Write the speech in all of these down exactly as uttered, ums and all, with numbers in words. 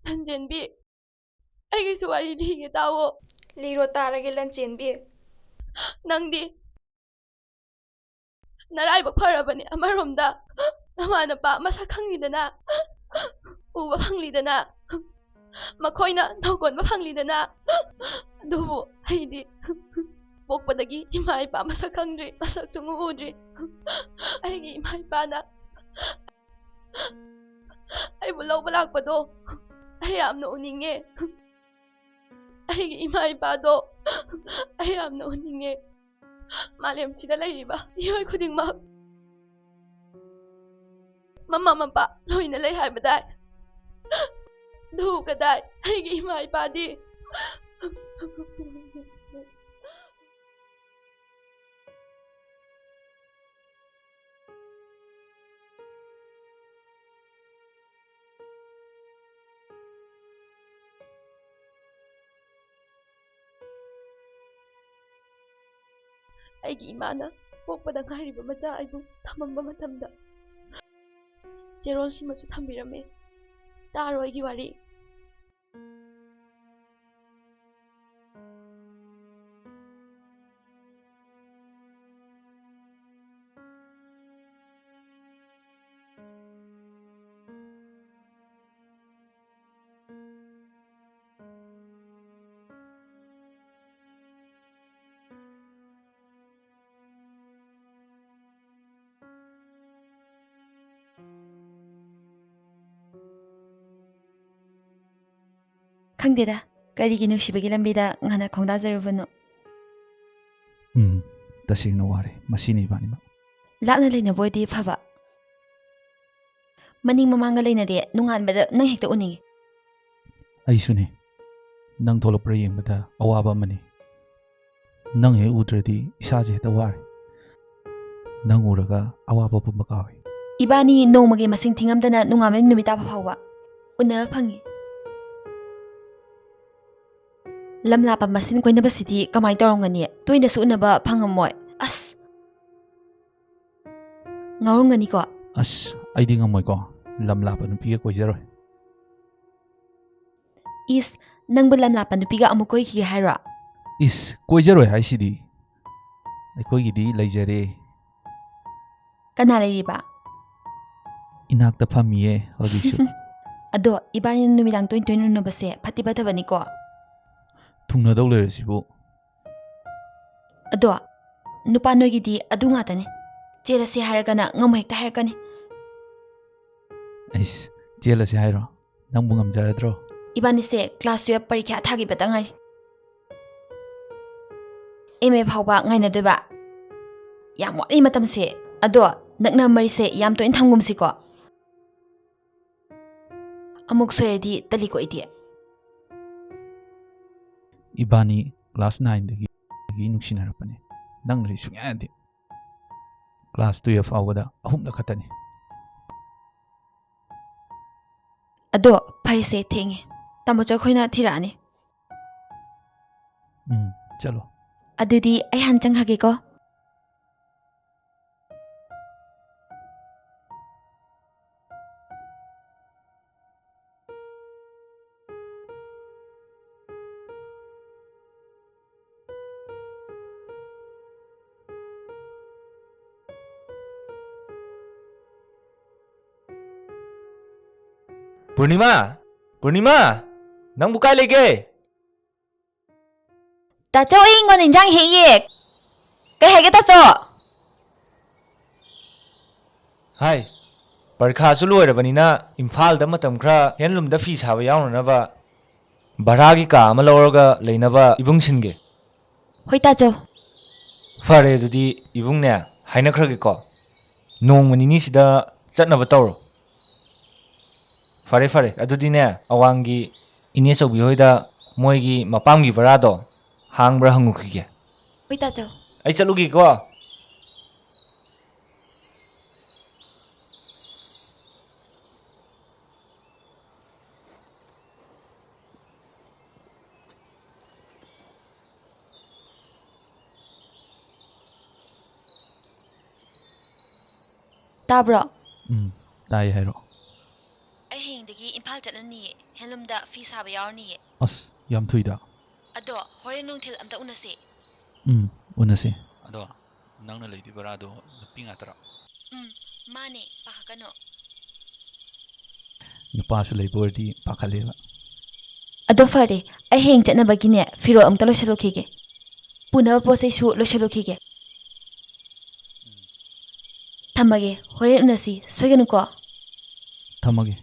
ꯂꯟꯆꯦꯟꯕꯤ, ꯑꯩꯒꯤꯁꯨ ꯋꯥꯔꯤ ꯂꯤꯒꯦ ꯇꯥꯎꯑꯣ꯫ ꯂꯤꯔꯣ ꯇꯥꯔꯒꯦ ꯂꯟꯆꯦꯟꯕꯤ꯫ ꯅꯪꯗꯤ ꯅꯔꯥꯏꯕꯛ ꯐꯔꯕꯅꯤ ꯑꯃꯔꯣꯝꯗ꯫ ꯅꯃꯥ ꯅꯄꯥ ꯃꯁꯛ ꯈꯪꯂꯤꯗꯅ, ꯎꯕ ꯐꯪꯂꯤꯗꯅ, ꯃꯈꯣꯏꯅ ꯅꯧꯀꯣꯟꯕ ꯐꯪꯂꯤꯗꯅ꯫ ꯑꯗꯨꯕꯨ ꯑꯩꯗꯤ ꯄꯣꯛꯄꯗꯒꯤ ꯏꯃꯥ ꯏꯄꯥ ꯃꯁꯛ ꯈꯪꯗ꯭ꯔꯤ, ꯃꯁꯛ ꯁꯨꯡꯎ ꯎꯗ꯭ꯔꯤ꯫ ꯑꯩꯒꯤ ꯏꯃꯥ ꯏꯄꯥꯅ ꯑꯩꯕꯨ ꯂꯧꯕ ꯂꯥꯛꯄꯗꯣ ꯑꯩ ꯌꯥꯝꯅ ꯎꯅꯤꯡꯉꯦ꯫ ꯑꯩꯒꯤ ꯏꯃꯥ ꯏꯄꯥꯗꯣ ꯑꯩ ꯌꯥꯝꯅ ꯎꯅꯤꯡꯉꯦ꯫ ꯃꯥꯂꯦꯝꯁꯤꯗ ꯂꯩꯔꯤꯕ ꯃꯤꯑꯣꯏ ꯈꯨꯗꯤꯡꯃꯛ ꯃꯃꯥ ꯃꯄꯥ ꯂꯣꯏꯅ ꯂꯩ ꯍꯥꯏꯕꯗꯥꯏ? ꯑꯗꯨ ꯀꯗꯥꯏ ꯑꯩꯒꯤ ꯏꯃꯥ ꯏꯄꯥꯗꯤ? ꯑꯩꯒꯤ ꯏꯃꯥꯅ ꯄꯣꯛꯄꯗ ꯉꯥꯏꯔꯤꯕ ꯃꯆꯥ ꯑꯩꯕꯨ ꯊꯝꯃꯝꯕ ꯃꯇꯝꯗ ꯆꯦꯔꯣꯜꯁꯤꯃꯁꯨ ꯊꯝꯕꯤꯔꯝꯃꯦ꯫ ꯇꯥꯔꯣ ꯑꯩꯒꯤ ꯋꯥꯔꯤ꯫ ꯈꯪꯗꯦꯗ, ꯀꯔꯤꯒꯤ ꯅꯨꯡꯁꯤꯕꯒꯤ ꯂꯝꯕꯤꯗ ꯉꯟꯅ ꯈꯣꯡꯗꯥꯖꯔꯨꯕꯅꯣ? ꯎꯝ, ꯇꯁꯦꯡꯅ ꯋꯥꯔꯦ꯫ ꯃꯁꯤꯅꯤ ꯏꯕꯥꯅꯤꯃꯛ꯫ ꯂꯥꯞꯅ ꯂꯩꯅꯕ ꯑꯣꯏꯗꯤ ꯐꯕ꯫ ꯃꯅꯤꯡ ꯃꯃꯥꯡꯒ ꯂꯩꯅꯔꯦ, ꯅꯣꯡꯉꯥꯟꯕꯗ ꯅꯪ ꯍꯦꯛꯇ ꯎꯅꯤꯡꯉꯤ꯫ ꯑꯩꯁꯨꯅꯦ꯫ ꯅꯪ ꯊꯣꯛꯂꯛꯄ꯭ꯔꯥ ꯌꯦꯡꯕꯗ ꯑꯋꯥꯕ ꯑꯃꯅꯤ꯫ ꯅꯪ ꯍꯦꯛ ꯎꯗ꯭ꯔꯗꯤ ꯏꯁꯥꯁꯦ ꯍꯦꯛꯇ ꯋꯥꯔꯦ꯫ ꯅꯪ ꯎꯔꯒ ꯑꯋꯥꯕ ꯄꯨꯝꯕ ꯀꯥꯎꯏ꯫ ꯏꯕꯥꯅꯤ ꯅꯣꯡꯃꯒꯤ ꯃꯁꯤꯡ ꯊꯤꯉꯝꯗꯅ ꯅꯣꯡꯉꯥꯟꯕꯗꯩ ꯅꯨꯃꯤꯠ ꯇꯥꯕ ꯐꯥꯎꯕ ꯎꯅꯕ ꯐꯪꯉꯤ꯫ ꯂꯝ ꯂꯥꯞꯄ ꯃꯁꯦꯟ ꯀꯣꯏꯅꯕꯁꯤꯗꯤ ꯀꯃꯥꯏꯅ ꯇꯧꯔꯝꯒꯅꯤ? ꯇꯣꯏꯅꯁꯨ ꯎꯅꯕ ꯐꯪꯉꯝꯃꯣꯏ꯫ ꯑꯁ! ꯉꯥꯎꯔꯝꯒꯅꯤꯀꯣ? ꯑꯁ, ꯑꯩꯗꯤ ꯉꯝꯃꯣꯏꯀꯣ꯫ ꯂꯝ ꯂꯥꯞꯄ ꯅꯨꯄꯤꯒ ꯀꯣꯏꯖꯔꯣꯏ꯫ ꯏꯁ, ꯅꯪꯕꯨ ꯂꯝ ꯂꯥꯞꯄ ꯅꯨꯄꯤꯒ ꯑꯃꯨꯛ ꯀꯣꯏꯈꯤꯒꯦ ꯍꯥꯏꯔꯣ? ꯏꯁ, ꯀꯣꯏꯖꯔꯣꯏ ꯍꯥꯏꯁꯤꯗꯤ꯫ ꯑꯩꯈꯣꯏꯒꯤꯗꯤ ꯂꯩꯖꯔꯦ꯫ ꯀꯅꯥ ꯂꯩꯔꯤꯕ? ꯏꯅꯥꯛꯇ ꯐꯝꯃꯤꯌꯦ ꯍꯧꯖꯤꯛꯁꯨ꯫ ꯑꯗꯣ ꯏꯕꯥꯅꯤ ꯅꯨꯃꯤꯗꯥꯡ ꯇꯣꯏ ꯇꯣꯏꯅ ꯎꯅꯕꯁꯦ ꯐꯠꯇꯤ ꯐꯠꯇꯕꯅꯤꯀꯣ? ꯊꯨꯡꯅꯗꯧ ꯂꯩꯔꯁꯤꯕꯨ꯫ ꯑꯗꯣ ꯅꯨꯄꯥ ꯅꯣꯏꯒꯤꯗꯤ ꯑꯗꯨ ꯉꯥꯛꯇꯅꯤ꯫ ꯆꯦꯜꯂꯁꯤ ꯍꯥꯏꯔꯒꯅ ꯉꯝꯃꯣꯏ ꯍꯦꯛꯇ ꯍꯥꯏꯔꯛꯀꯅꯤ꯫ ꯑꯩꯁ, ꯆꯦꯜꯂꯁꯤ ꯍꯥꯏꯔꯣ? ꯅꯪꯕꯨ ꯉꯝꯖꯔꯗ꯭ꯔꯣ? ꯏꯕꯥꯅꯤꯁꯦ class twelve ꯄꯔꯤꯈ꯭ꯌꯥ ꯊꯥꯈꯤꯕꯇ ꯉꯥꯏꯔꯤ꯫ M A ꯐꯥꯎꯕ ꯉꯥꯏꯅꯗꯣꯏꯕ꯫ ꯌꯥꯝ ꯋꯥꯠꯂꯤ ꯃꯇꯝꯁꯦ꯫ ꯑꯗꯣ ꯅꯛꯅ ꯃꯔꯤꯁꯦ ꯌꯥꯝ ꯇꯣꯏꯅ ꯊꯝꯒꯨꯝꯁꯤꯀꯣ꯫ ꯑꯃꯨꯛ ꯁꯣꯏꯔꯗꯤ ꯇꯜꯂꯤꯀꯣ ꯑꯩꯗꯤ꯫ ꯏꯕꯥꯅꯤ class nineꯗꯒꯤ ꯅꯨꯡꯁꯤꯅꯔꯛꯄꯅꯦ꯫ ꯅꯪꯅꯗꯤ ꯁꯨꯡꯌꯥ ꯌꯥꯗꯦ꯫ Class twelve ꯐꯥꯎꯕꯗ ꯑꯍꯨꯝꯂꯛ ꯈꯛꯇꯅꯤ꯫ ꯑꯗꯣ ꯐꯔꯦꯁꯦ, ꯊꯦꯡꯉꯦ꯫ ꯇꯥꯃꯣꯆꯧ ꯈꯣꯏꯅ ꯊꯤꯔꯛꯑꯅꯤ꯫ ꯎꯝ, ꯆꯠꯂꯣ꯫ ꯑꯗꯨꯗꯤ ꯑꯩ ꯍꯥꯟꯅ ꯆꯪꯈ꯭ꯔꯒꯦꯀꯣ꯫ ꯄꯨꯔꯅꯤꯃꯥ! ꯄꯨꯔꯅꯤꯃꯥ! ꯅꯪꯕꯨ ꯀꯥꯏ ꯂꯩꯒꯦ? ꯇꯥꯆꯧ, ꯑꯩ ꯍꯤꯡꯒꯣꯜꯗ ꯏꯟꯖꯥꯡ ꯍꯦꯛꯏꯌꯦ꯫ ꯀꯩ ꯍꯥꯏꯒꯦ, ꯇꯥꯆꯧ? ꯍꯥꯏ, ꯄꯔꯤꯈꯥꯁꯨ ꯂꯣꯏꯔꯕꯅꯤꯅ ꯏꯝꯐꯥꯜꯗ ꯃꯇꯝ ꯈꯔ handloomꯗ ꯐꯤ ꯁꯥꯕ ꯌꯥꯎꯅꯅꯕ ꯚꯔꯥꯒꯤ ꯀꯥ ꯑꯃ ꯂꯧꯔꯒ ꯂꯩꯅꯕ ꯏꯕꯨꯡ ꯁꯤꯟꯒꯦ꯫ ꯍꯣꯏ, ꯇꯥꯆꯧ꯫ ꯐꯔꯦ, ꯑꯗꯨꯗꯤ ꯏꯕꯨꯡꯅꯦ, ꯍꯥꯏꯅꯈ꯭ꯔꯒꯦꯀꯣ꯫ ꯅꯣꯡꯃ ꯅꯤꯅꯤꯁꯤꯗ ꯆꯠꯅꯕ ꯇꯧꯔꯣ꯫ ꯐꯔꯦ, ꯐꯔꯦ꯫ ꯑꯗꯨꯗꯤꯅꯦ, ꯑꯋꯥꯡꯒꯤ ꯏꯅꯦ ꯆꯧꯕꯤ ꯍꯣꯏꯗ ꯃꯣꯏꯒꯤ ꯃꯄꯥꯝꯒꯤ ꯚꯔꯥꯗꯣ ꯍꯥꯡꯕ꯭ꯔꯥ ꯍꯪꯉꯨꯈꯤꯒꯦ꯫ ꯍꯣꯏ, ꯇꯥꯆꯧ꯫ ꯑꯩ ꯆꯠꯂꯨꯒꯦꯀꯣ꯫ ꯇꯥꯕ꯭ꯔꯣ? ꯎꯝ, ꯇꯥꯏ, ꯍꯥꯏꯔꯛꯑꯣ꯫ ꯑꯩ ꯍꯌꯦꯡꯗꯒꯤ ꯏꯝꯐꯥꯜ ꯆꯠꯂꯅꯤꯌꯦ꯫ ꯍꯦꯟꯂꯨꯝꯗ ꯐꯤ ꯁꯥꯕ ꯌꯥꯎꯔꯅꯤꯌꯦ꯫ ꯑꯁ, ꯌꯥꯝ ꯊꯨꯏꯗ꯫ ꯑꯗꯣ ꯍꯣꯔꯦꯟ ꯅꯨꯡꯊꯤꯜ ꯑꯝꯇ ꯎꯅꯁꯦ꯫ ꯎꯝ, ꯎꯅꯁꯦ꯫ ꯑꯗꯣ ꯅꯪꯅ ꯂꯩꯗꯣꯏ ꯚꯔꯥꯗꯣ ꯅꯨꯄꯤ ꯉꯥꯛꯇꯔꯣ? ꯎꯝ, ꯃꯥꯅꯦ, ꯄꯥꯈꯠꯀꯅꯣ꯫ ꯅꯨꯄꯥꯁꯨ ꯂꯩꯕ ꯑꯣꯏꯔꯗꯤ ꯄꯥꯈꯠꯂꯦꯕ꯫ ꯑꯗꯣ ꯐꯔꯦ, ꯑꯩ ꯍꯌꯦꯡ ꯆꯠꯅꯕꯒꯤꯅꯦ ꯐꯤꯔꯣꯜ ꯑꯝꯇ ꯂꯣꯏꯁꯤꯜꯂꯨꯈꯤꯒꯦ꯫ ꯄꯨꯅꯕ ꯄꯣꯠ ꯆꯩꯁꯨ ꯂꯣꯏꯁꯤꯜꯂꯨꯈꯤꯒꯦ꯫ ꯊꯝꯃꯒꯦ, ꯍꯣꯔꯦꯟ ꯎꯅꯁꯤ, ꯁꯣꯏꯒꯅꯨꯀꯣ꯫ ꯊꯝꯃꯒꯦ꯫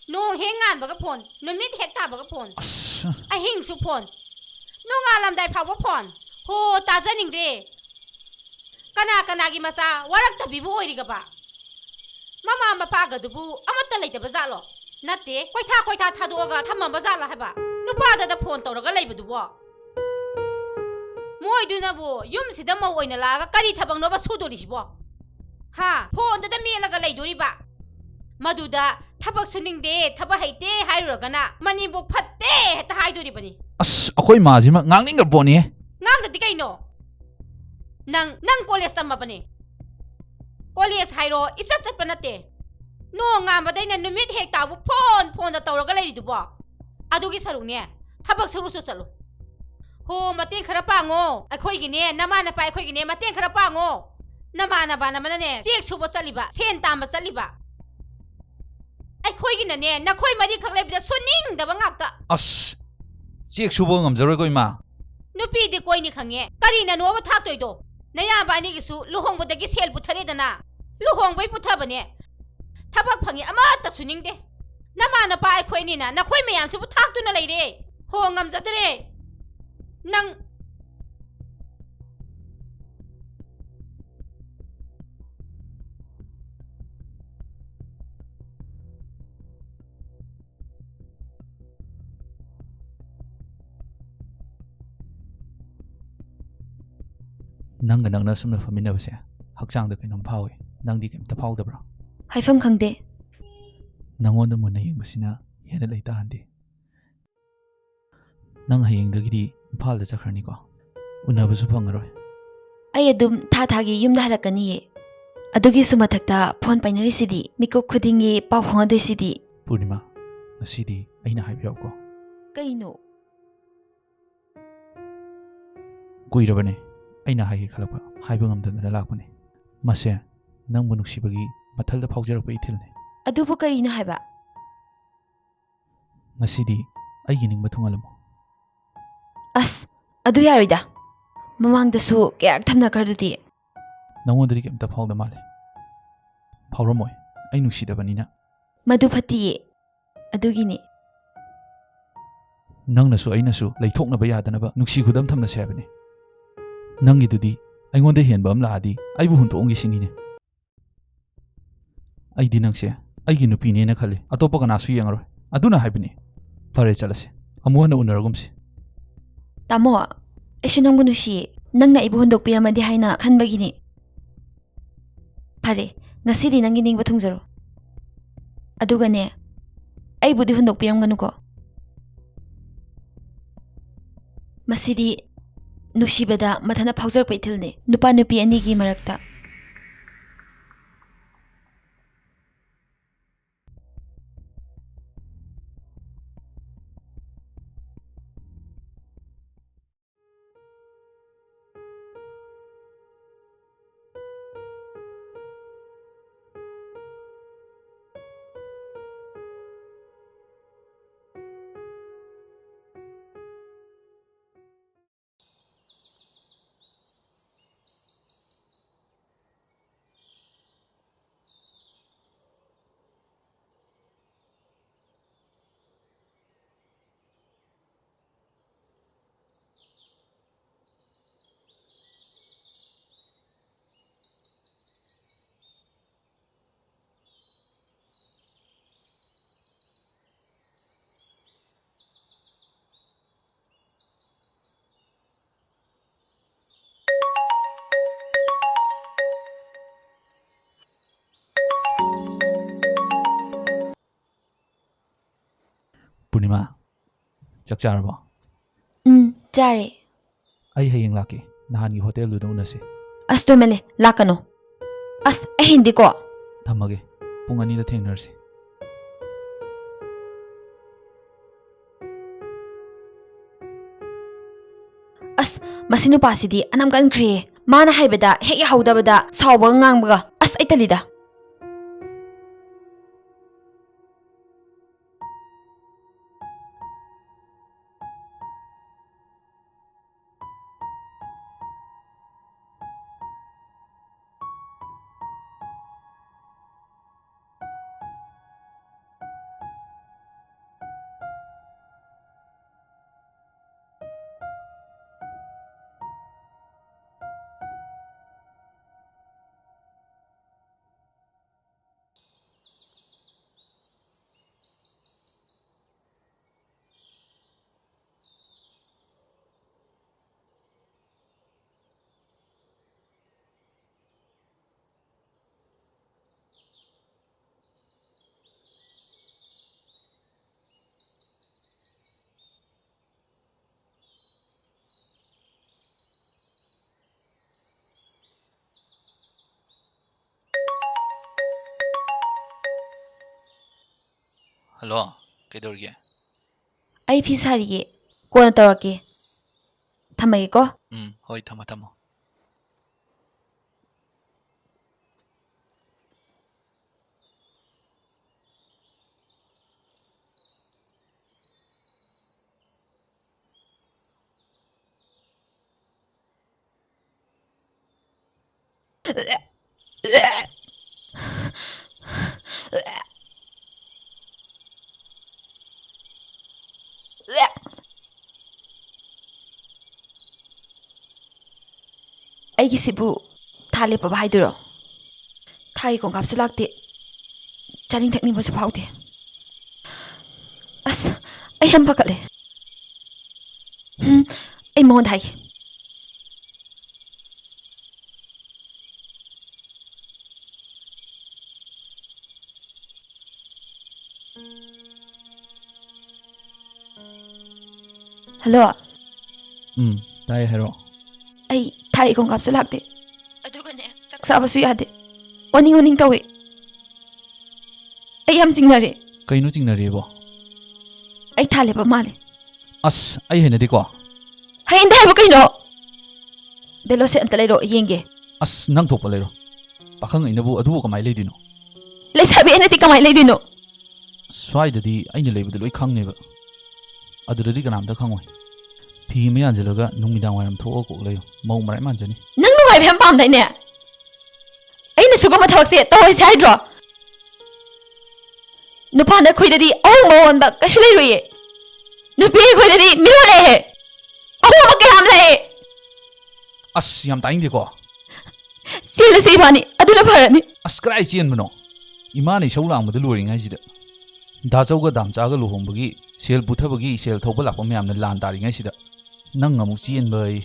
ꯅꯣꯡ ꯍꯦꯛ ꯉꯥꯟꯕꯒ ꯐꯣꯟ, ꯅꯨꯃꯤꯠ ꯍꯦꯛ ꯇꯥꯕꯒ ꯐꯣꯟ, ꯑꯁ꯫ ꯑꯍꯤꯡꯁꯨ ꯐꯣꯟ, ꯅꯣꯡꯉꯥꯜꯂꯝꯗꯥꯏ ꯐꯥꯎꯕ ꯐꯣꯟ꯫ ꯍꯣ, ꯇꯥꯖꯅꯤꯡꯗꯦ꯫ ꯀꯅꯥ ꯀꯅꯥꯒꯤ ꯃꯆꯥ ꯋꯥꯔꯛꯇꯕꯤꯕꯨ ꯑꯣꯏꯔꯤꯒꯕ? ꯃꯃꯥ ꯃꯄꯥꯒꯗꯨꯕꯨ ꯑꯃꯠꯇ ꯂꯩꯇꯕ ꯖꯥꯠꯂꯣ? ꯅꯠꯇꯦ, ꯀꯣꯏꯊꯥ ꯀꯣꯏꯊꯥ ꯊꯥꯗꯣꯛꯑꯒ ꯊꯝꯃꯝꯕ ꯖꯥꯠꯂꯣ ꯍꯥꯏꯕ? ꯅꯨꯄꯥꯗꯗ ꯐꯣꯟ ꯇꯧꯔꯒ ꯂꯩꯕꯗꯨꯕꯣ? ꯃꯣꯏꯗꯨꯅꯕꯨ ꯌꯨꯝꯁꯤꯗ ꯃꯧ ꯑꯣꯏꯅ ꯂꯥꯛꯑꯒ ꯀꯔꯤ ꯊꯕꯛꯅꯣꯕ ꯁꯨꯗꯣꯔꯤꯁꯤꯕꯣ? ꯍꯥ? ꯐꯣꯟꯗꯨꯗ ꯃꯦꯠꯂꯒ ꯂꯩꯗꯣꯔꯤꯕ? ꯃꯗꯨꯗ ꯊꯕꯛ ꯁꯨꯅꯤꯡꯗꯦ, ꯊꯕꯛ ꯍꯩꯇꯦ ꯍꯥꯏꯔꯨꯔꯒꯅ ꯃꯅꯦꯝꯕꯣꯛ ꯐꯠꯇꯦ ꯍꯦꯛꯇ ꯍꯥꯏꯗꯣꯔꯤꯕꯅꯤ꯫ ꯑꯁ, ꯑꯩꯈꯣꯏ ꯃꯥꯁꯤꯃ ꯉꯥꯡꯅꯤꯡꯈ꯭ꯔ ꯄꯣꯠꯅꯤꯍꯦ꯫ ꯉꯥꯡꯗꯗꯤ ꯀꯩꯅꯣ? ꯅꯪ, ꯅꯪ ꯀꯣꯂꯦꯖ ꯇꯝꯃꯕꯅꯦ꯫ ꯀꯣꯂꯦꯖ ꯍꯥꯏꯔꯣ, ꯏꯆꯠ ꯆꯠꯄ ꯅꯠꯇꯦ꯫ ꯅꯣꯡ ꯉꯥꯟꯕꯗꯩꯅ ꯅꯨꯃꯤꯠ ꯍꯦꯛ ꯇꯥꯕꯨ ꯐꯣꯟ, ꯐꯣꯟꯗ ꯇꯧꯔꯒ ꯂꯩꯔꯤꯗꯨꯕꯣ? ꯑꯗꯨꯒꯤ ꯁꯔꯨꯛꯅꯦ, ꯊꯕꯛ ꯁꯨꯔꯨꯁꯨ ꯆꯠꯂꯨ꯫ ꯍꯣ, ꯃꯇꯦꯡ ꯈꯔ ꯄꯥꯡꯉꯣ꯫ ꯑꯩꯈꯣꯏꯒꯤꯅꯦ, ꯅꯃꯥ ꯅꯄꯥ ꯑꯩꯈꯣꯏꯒꯤꯅꯦ, ꯃꯇꯦꯡ ꯈꯔ ꯄꯥꯡꯉꯣ꯫ ꯅꯃꯥꯟꯅꯕ ꯅꯃꯅꯅꯦ, ꯆꯦꯛ ꯁꯨꯕ ꯆꯠꯂꯤꯕ, ꯁꯦꯟ ꯇꯥꯟꯕ ꯆꯠꯂꯤꯕ꯫ ꯑꯩꯈꯣꯏꯒꯤꯅꯅꯦ, ꯅꯈꯣꯏ ꯃꯔꯤꯈꯛ ꯂꯩꯕꯗ ꯁꯨꯅꯤꯡꯗꯕ ꯉꯥꯛꯇ꯫ ꯑꯁ, ꯆꯦꯛ ꯁꯨꯕ ꯉꯝꯖꯔꯣꯏꯀꯣ, ꯏꯃꯥ꯫ ꯅꯨꯄꯤꯗꯤ ꯀꯣꯏꯅꯤ ꯈꯪꯉꯦ꯫ ꯀꯔꯤꯅꯅꯣꯕ ꯊꯥꯛꯇꯣꯏꯗꯣ? ꯅꯌꯥꯝꯕ ꯑꯅꯤꯒꯤꯁꯨ ꯂꯨꯍꯣꯡꯕꯗꯒꯤ ꯁꯦꯜ ꯄꯨꯊꯔꯦꯗꯅ꯫ ꯂꯨꯍꯣꯡꯕꯩ ꯄꯨꯊꯕꯅꯦ꯫ ꯊꯕꯛ ꯐꯪꯉꯤ ꯑꯃꯠꯇ ꯁꯨꯅꯤꯡꯗꯦ꯫ ꯅꯃꯥ ꯅꯄꯥ ꯑꯩꯈꯣꯏ ꯑꯅꯤꯅ ꯅꯈꯣꯏ ꯃꯌꯥꯝꯁꯤꯕꯨ ꯊꯥꯛꯇꯨꯅ ꯂꯩꯔꯦ꯫ ꯍꯣ, ꯉꯝꯖꯗ꯭ꯔꯦ꯫ ꯅꯪ ꯅꯪꯒ ꯅꯛꯅ ꯑꯁꯨꯝꯅ ꯐꯝꯃꯤꯟꯅꯕꯁꯦ ꯍꯛꯆꯥꯡꯗ ꯀꯩꯅꯣꯝ ꯐꯥꯎꯏ꯫ ꯅꯪꯗꯤ ꯀꯩꯝꯇ ꯐꯥꯎꯗꯕ꯭ꯔꯣ? ꯍꯥꯏꯐꯝ ꯈꯪꯗꯦ꯫ ꯅꯪꯉꯣꯟꯗ ꯃꯨꯟꯅ ꯌꯦꯡꯕꯁꯤꯅ ꯍꯦꯟꯅ ꯂꯩꯇꯥꯍꯟꯗꯦ꯫ ꯅꯪ ꯍꯌꯦꯡꯗꯒꯤꯗꯤ ꯏꯝꯐꯥꯜꯗ ꯆꯠꯈ꯭ꯔꯅꯤꯀꯣ? ꯎꯅꯕꯁꯨ ꯐꯪꯉꯔꯣꯏ꯫ ꯑꯩ ꯑꯗꯨꯝ ꯊꯥ ꯊꯥꯒꯤ ꯌꯨꯝꯗ ꯍꯜꯂꯛꯀꯅꯤꯌꯦ꯫ ꯑꯗꯨꯒꯤꯁꯨ ꯃꯊꯛꯇ ꯐꯣꯟ ꯄꯥꯏꯅꯔꯤꯁꯤꯗꯤ, ꯃꯤꯀꯨꯞ ꯈꯨꯗꯤꯡꯒꯤ ꯄꯥꯎ ꯐꯥꯎꯅꯗꯣꯏꯁꯤꯗꯤ꯫ ꯄꯨꯔꯅꯤꯃꯥ, ꯉꯁꯤꯗꯤ ꯑꯩꯅ ꯍꯥꯏꯕ ꯌꯥꯎꯀꯣ꯫ ꯀꯩꯅꯣ? ꯀꯨꯏꯔꯕꯅꯦ ꯑꯩꯅ ꯍꯥꯏꯒꯦ ꯈꯜꯂꯛꯄ, ꯍꯥꯏꯕ ꯉꯝꯗꯗꯅ ꯂꯥꯛꯄꯅꯦ꯫ ꯃꯁꯦ ꯅꯪꯕꯨ ꯅꯨꯡꯁꯤꯕꯒꯤ ꯃꯊꯜꯗ ꯐꯥꯎꯖꯔꯛꯄ ꯏꯊꯤꯜꯅꯦ꯫ ꯑꯗꯨꯕꯨ ꯀꯔꯤꯅꯣ ꯍꯥꯏꯕ? ꯉꯁꯤꯗꯤ ꯑꯩꯒꯤ ꯅꯤꯡꯕ ꯊꯨꯡꯍꯜꯂꯝꯃꯣ꯫ ꯑꯁ, ꯑꯗꯨ ꯌꯥꯔꯣꯏꯗ꯫ ꯃꯃꯥꯡꯗꯁꯨ ꯀꯌꯥꯔꯛ ꯊꯝꯅꯈ꯭ꯔꯗꯨꯗꯤ꯫ ꯅꯉꯣꯟꯗꯗꯤ ꯀꯩꯝꯇ ꯐꯥꯎꯗ ꯃꯥꯜꯂꯦ꯫ ꯐꯥꯎꯔꯝꯃꯣꯏ꯫ ꯑꯩ ꯅꯨꯡꯁꯤꯗꯕꯅꯤꯅ꯫ ꯃꯗꯨ ꯐꯠꯇꯤꯌꯦ꯫ ꯑꯗꯨꯒꯤꯅꯦ꯫ ꯅꯪꯅꯁꯨ ꯑꯩꯅꯁꯨ ꯂꯩꯊꯣꯛꯅꯕ ꯌꯥꯗꯅꯕ ꯅꯨꯡꯁꯤ ꯈꯨꯗꯝ ꯊꯝꯅꯁꯦ ꯍꯥꯏꯕꯅꯤ꯫ ꯅꯪꯒꯤꯗꯨꯗꯤ ꯑꯩꯉꯣꯟꯗ ꯍꯦꯟꯕ ꯑꯃ ꯂꯥꯛꯑꯗꯤ ꯑꯩꯕꯨ ꯍꯨꯟꯗꯣꯛꯑꯝꯒꯦ ꯁꯤꯅꯤꯅꯦ꯫ ꯑꯩꯗꯤ ꯅꯪꯁꯦ ꯑꯩꯒꯤ ꯅꯨꯄꯤꯅꯦꯅ ꯈꯜꯂꯤ, ꯑꯇꯣꯞꯄ ꯀꯅꯥꯁꯨ ꯌꯦꯡꯉꯔꯣꯏ꯫ ꯑꯗꯨꯅ ꯍꯥꯏꯕꯅꯤ꯫ ꯐꯔꯦ, ꯆꯠꯂꯁꯦ꯫ ꯑꯃꯨꯛ ꯍꯟꯅ ꯎꯅꯔꯒꯨꯝꯁꯤ꯫ ꯇꯥꯃꯣ, ꯑꯩꯁꯨ ꯅꯪꯕꯨ ꯅꯨꯡꯁꯤꯌꯦ꯫ ꯅꯪꯅ ꯑꯩꯕꯨ ꯍꯨꯟꯗꯣꯛꯄꯤꯔꯝꯃꯗꯤ ꯍꯥꯏꯅ ꯈꯟꯕꯒꯤꯅꯤ꯫ ꯐꯔꯦ, ꯉꯁꯤꯗꯤ ꯅꯪꯒꯤ ꯅꯤꯡꯕ ꯊꯨꯡꯖꯔꯣ꯫ ꯑꯗꯨꯒꯅꯦ, ꯑꯩꯕꯨꯗꯤ ꯍꯨꯟꯗꯣꯛꯄꯤꯔꯝꯒꯅꯨꯀꯣ꯫ ꯃꯁꯤꯗꯤ ꯅꯨꯡꯁꯤꯕꯗ ꯃꯊꯟꯇ ꯐꯥꯎꯖꯔꯛꯄ ꯏꯊꯤꯜꯅꯤ, ꯅꯨꯄꯥ ꯅꯨꯄꯤ ꯑꯅꯤꯒꯤ ꯃꯔꯛꯇ꯫ ꯆꯥꯛ ꯆꯥꯔꯕꯣ? ꯎꯝ, ꯆꯥꯔꯦ꯫ ꯑꯩ ꯍꯌꯦꯡ ꯂꯥꯛꯀꯦ꯫ ꯅꯍꯥꯟꯒꯤ ꯍꯣꯇꯦꯜꯗꯨꯗ ꯎꯅꯁꯦ꯫ ꯑꯁ, ꯇꯣꯏꯃꯜꯂꯦ, ꯂꯥꯛꯀꯅꯣ꯫ ꯑꯁ, ꯑꯩ ꯍꯩꯅꯗꯦꯀꯣ꯫ ꯊꯝꯃꯒꯦ꯫ ꯄꯨꯡ ꯑꯅꯤꯗ ꯊꯦꯡꯅꯔꯁꯤ꯫ ꯑꯁ, ꯃꯁꯤ ꯅꯨꯄꯥꯁꯤꯗꯤ ꯑꯅꯝ ꯀꯟꯈ꯭ꯔꯦ꯫ ꯃꯥꯅ ꯍꯥꯏꯕꯗ ꯍꯦꯛ ꯌꯥꯍꯧꯗꯕꯗ ꯁꯥꯎꯕꯒ ꯉꯥꯡꯕꯒ꯫ ꯑꯁ, ꯑꯩ ꯇꯜꯂꯤꯗ꯫ ꯍꯜꯂꯣ, ꯀꯩꯗꯧꯔꯤꯒꯦ? ꯑꯩ ꯐꯤ ꯁꯥꯔꯤꯌꯦ, ꯀꯣꯟꯅ ꯇꯧꯔꯛꯀꯦ, ꯊꯝꯃꯒꯦꯀꯣ꯫ ꯎꯝ, ꯍꯣꯏ, ꯊꯝꯃꯣ, ꯊꯝꯃꯣ꯫ ꯑꯩꯒꯤꯁꯤꯕꯨ ꯊꯥ ꯂꯦꯞꯄꯕ ꯍꯥꯏꯗꯣꯏꯔꯣ? ꯊꯥꯒꯤ ꯈꯣꯡꯀꯥꯞꯁꯨ ꯂꯥꯛꯇꯦ, ꯆꯥꯅꯤꯡ ꯊꯛꯅꯤꯡꯕꯁꯨ ꯐꯥꯎꯗꯦ꯫ ꯑꯁ, ꯑꯩ ꯌꯥꯝ ꯄꯥꯈꯠꯂꯦ꯫ ꯍꯨꯝ, ꯑꯩ ꯃꯉꯣꯟꯗ ꯍꯥꯏꯒꯦ꯫ ꯍꯜꯂꯣ꯫ ꯎꯝ, ꯇꯥꯏ, ꯍꯥꯏꯔꯛꯑꯣ꯫ ꯑꯩ ꯊꯥ ꯏꯀꯣꯡ ꯀꯥꯞꯁꯨ ꯂꯥꯛꯇꯦ꯫ ꯑꯗꯨꯒꯅꯦ, ꯆꯥꯛ ꯆꯥꯕꯁꯨ ꯌꯥꯗꯦ꯫ ꯑꯣꯅꯤꯡ ꯑꯣꯅꯤꯡ ꯇꯧꯏ꯫ ꯑꯩ ꯌꯥꯝ ꯆꯤꯡꯅꯔꯦ꯫ ꯀꯩꯅꯣ ꯆꯤꯡꯅꯔꯤꯕꯣ? ꯑꯩ ꯊꯥ ꯂꯦꯞꯄ ꯃꯥꯜꯂꯦ꯫ ꯑꯁ, ꯑꯩ ꯍꯩꯅꯗꯦꯀꯣ꯫ ꯍꯩꯅꯗꯦ ꯍꯥꯏꯕ ꯀꯩꯅꯣ? ꯕꯦꯂꯣ ꯁꯦꯠ ꯑꯝꯇ ꯂꯩꯔꯣ, ꯌꯦꯡꯒꯦ꯫ ꯑꯁ, ꯅꯪ ꯊꯣꯛꯄ ꯂꯩꯔꯣ꯫ ꯄꯥꯈꯪ ꯑꯩꯅꯕꯨ ꯑꯗꯨꯕꯨ ꯀꯃꯥꯏ ꯂꯩꯗꯣꯏꯅꯣ? ꯂꯩꯁꯥꯕꯤ ꯑꯩꯅꯗꯤ ꯀꯃꯥꯏ ꯂꯩꯗꯣꯏꯅꯣ? ꯁ꯭ꯋꯥꯏꯗꯗꯤ ꯑꯩꯅ ꯂꯩꯕꯗ ꯂꯣꯏ ꯈꯪꯅꯦꯕ꯫ ꯑꯗꯨꯗꯗꯤ ꯀꯅꯥꯝꯇ ꯈꯪꯉꯣꯏ꯫ ꯐꯤ ꯑꯃ ꯌꯥꯟꯁꯤꯜꯂꯒ ꯅꯨꯃꯤꯗꯥꯡ ꯋꯥꯏꯔꯝ ꯊꯣꯛꯑꯒ ꯀꯣꯛ ꯂꯩꯌꯨ꯫ ꯃꯧ ꯃꯔꯥꯏ ꯃꯥꯟꯖꯅꯤ꯫ ꯅꯪ ꯅꯨꯡꯉꯥꯏꯕ ꯌꯥꯝ ꯄꯥꯝꯗꯥꯏꯅꯦ? ꯑꯩꯅ ꯁꯤꯒꯨꯝꯕ ꯊꯕꯛꯁꯦ ꯇꯧꯔꯣꯏꯁꯦ ꯍꯥꯏꯗ꯭ꯔꯣ? ꯅꯨꯄꯥꯅ ꯑꯩꯈꯣꯏꯗꯗꯤ ꯑꯍꯣꯡꯕ ꯑꯣꯟꯕ ꯀꯩꯁꯨ ꯂꯩꯔꯣꯏꯌꯦ꯫ ꯅꯨꯄꯤ ꯑꯩꯈꯣꯏꯗꯗꯤ ꯃꯤꯔꯣꯜ ꯂꯩꯍꯦ꯫ ꯑꯍꯣꯡꯕ ꯀꯌꯥꯝ ꯂꯩ꯫ ꯑꯁ, ꯌꯥꯝ ꯇꯥꯅꯤꯡꯗꯦꯀꯣ꯫ ꯆꯦꯜꯂꯁꯦ ꯏꯕꯥꯅꯤ, ꯑꯗꯨꯅ ꯐꯔꯅꯤ꯫ ꯑꯁ, ꯀꯗꯥꯏ ꯆꯦꯟꯕꯅꯣ? ꯏꯃꯥꯅ ꯏꯁꯧ ꯂꯥꯡꯕꯗ ꯂꯣꯏꯔꯤꯉꯩꯁꯤꯗ꯫ ꯗꯥꯆꯧꯒ ꯗꯥꯝꯆꯥꯒ ꯂꯨꯍꯣꯡꯕꯒꯤ ꯁꯦꯜ ꯄꯨꯊꯕꯒꯤ ꯁꯦꯜ ꯊꯧꯕ ꯂꯥꯛꯄ ꯃꯌꯥꯝꯅ ꯂꯥꯟ ꯇꯥꯔꯤꯉꯩꯁꯤꯗ ꯅꯪ ꯑꯃꯨꯛ ꯆꯦꯟꯕ ꯑꯩ꯫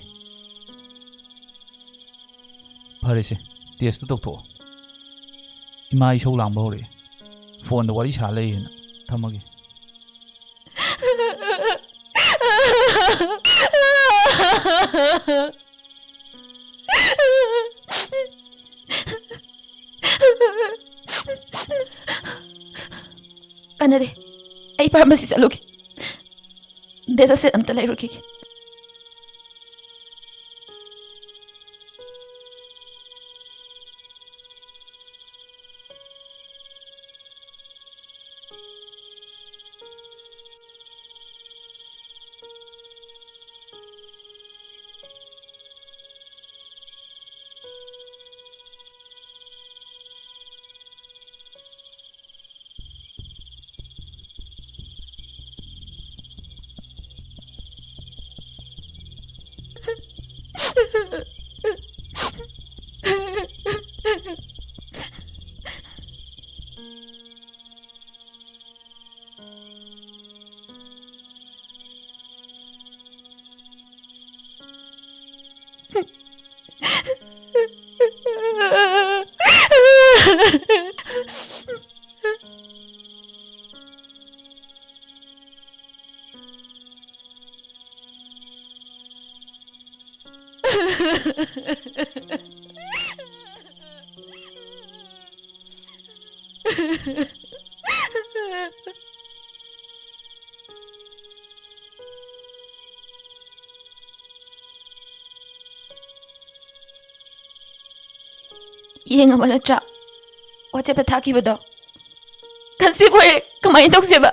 ꯐꯔꯦꯁꯦ, ꯇꯦꯁꯇꯨ ꯇꯧꯊꯣꯛꯑꯣ꯫ ꯏꯃꯥ ꯏꯁꯧ ꯂꯥꯡꯕ ꯍꯧꯔꯛꯑꯦ꯫ ꯐꯣꯟꯗ ꯋꯥꯔꯤ ꯁꯥ ꯂꯩꯌꯦꯅ꯫ ꯊꯝꯃꯒꯦ꯫ ꯀꯥꯟꯅꯗꯦ꯫ ꯑꯩ ꯐꯥꯔꯃꯥꯁꯤ ꯆꯠꯂꯨꯒꯦ꯫ ꯕꯦꯗꯣ ꯁꯦꯠ ꯑꯝꯇ ꯂꯩꯔꯨꯈꯤꯒꯦ꯫ ꯌꯦꯡꯉꯕ ꯅꯠꯇ꯭ꯔꯥ? WhatsApp-ꯇ ꯊꯥꯈꯤꯕꯗꯣ꯫ Conceive ꯑꯣꯏꯔꯦ꯫ ꯀꯃꯥꯏꯅ ꯇꯧꯁꯦꯕ?